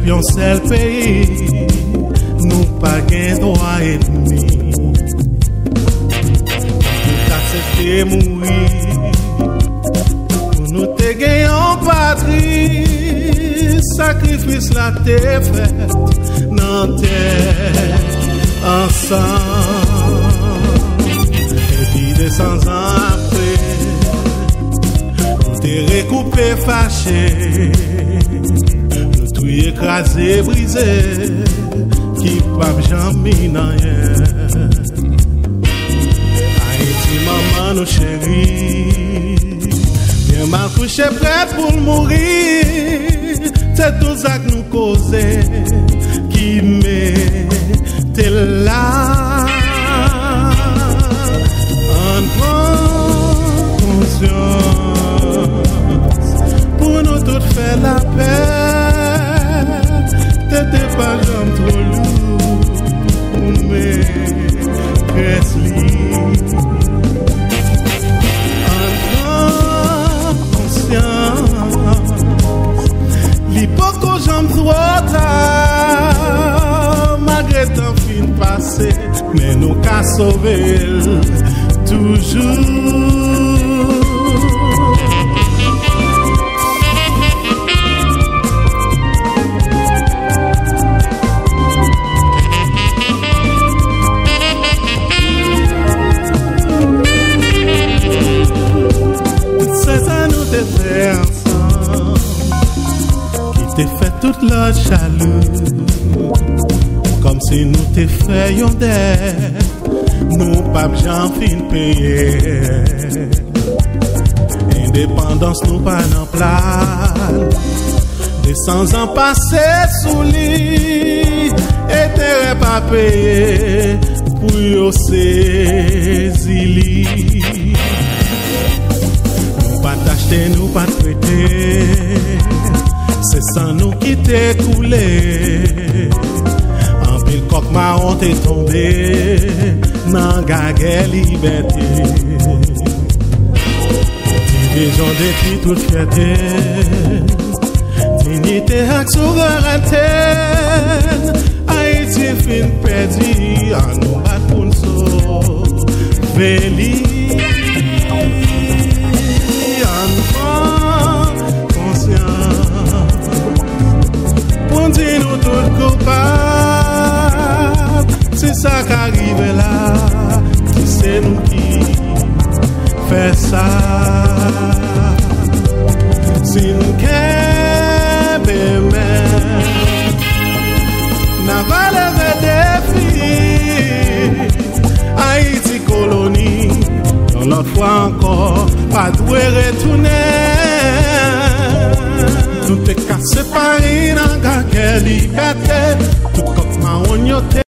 Yon sèl peyi, nou pa gen dwa ènmi. Nou t aksepte mouri pou nou te gen yon patri. Sakrifis la te fèt nan tè ansanm. Epi de san zan apre, nou te rekoupe fache. Nou touye, kraze, brize, ki p ap janm vin anyen. Ayiti, manman nou cheri, byen mal kouche, prèt pou l mouri. Se tout sa k nou koze ki mete l la. Ann pran konsyans pou nou tout fè lapè. Tete pa janm twò lou pou men près li. Ann pran konsyans, li poko janm twò ta. Malgre tan fin pase, men nou ka sove l toujou. Se sa nou te fè ansanm, ki te fè tout lòt jalou. Kòmsi nou te fè yon dèt nou p ap janm fin peye. Endepandans nou pa nan plan. De san zan pase sou li, enterè pa peye pou yo sezi li. Nou pa t achte, nou pa t prete, se san nou ki te koule. Anpil kòk mawon te tonbe nan gagè libète. Divizyon detwi tout fyète, diyite ak souverènte n. Ayiti fin pèdi, ann nou bat pou n sove li. Ann pran konsyans pou n di nou tout koupab. Si sa ka rive la, si se nou ki fè sa, si n kenbe men, n a va leve defi. Ayiti koloni, yon lòt fwa ankò, pa dwe retounen. Nou te ka separe nan gagè libète, tout kòk mawon yo te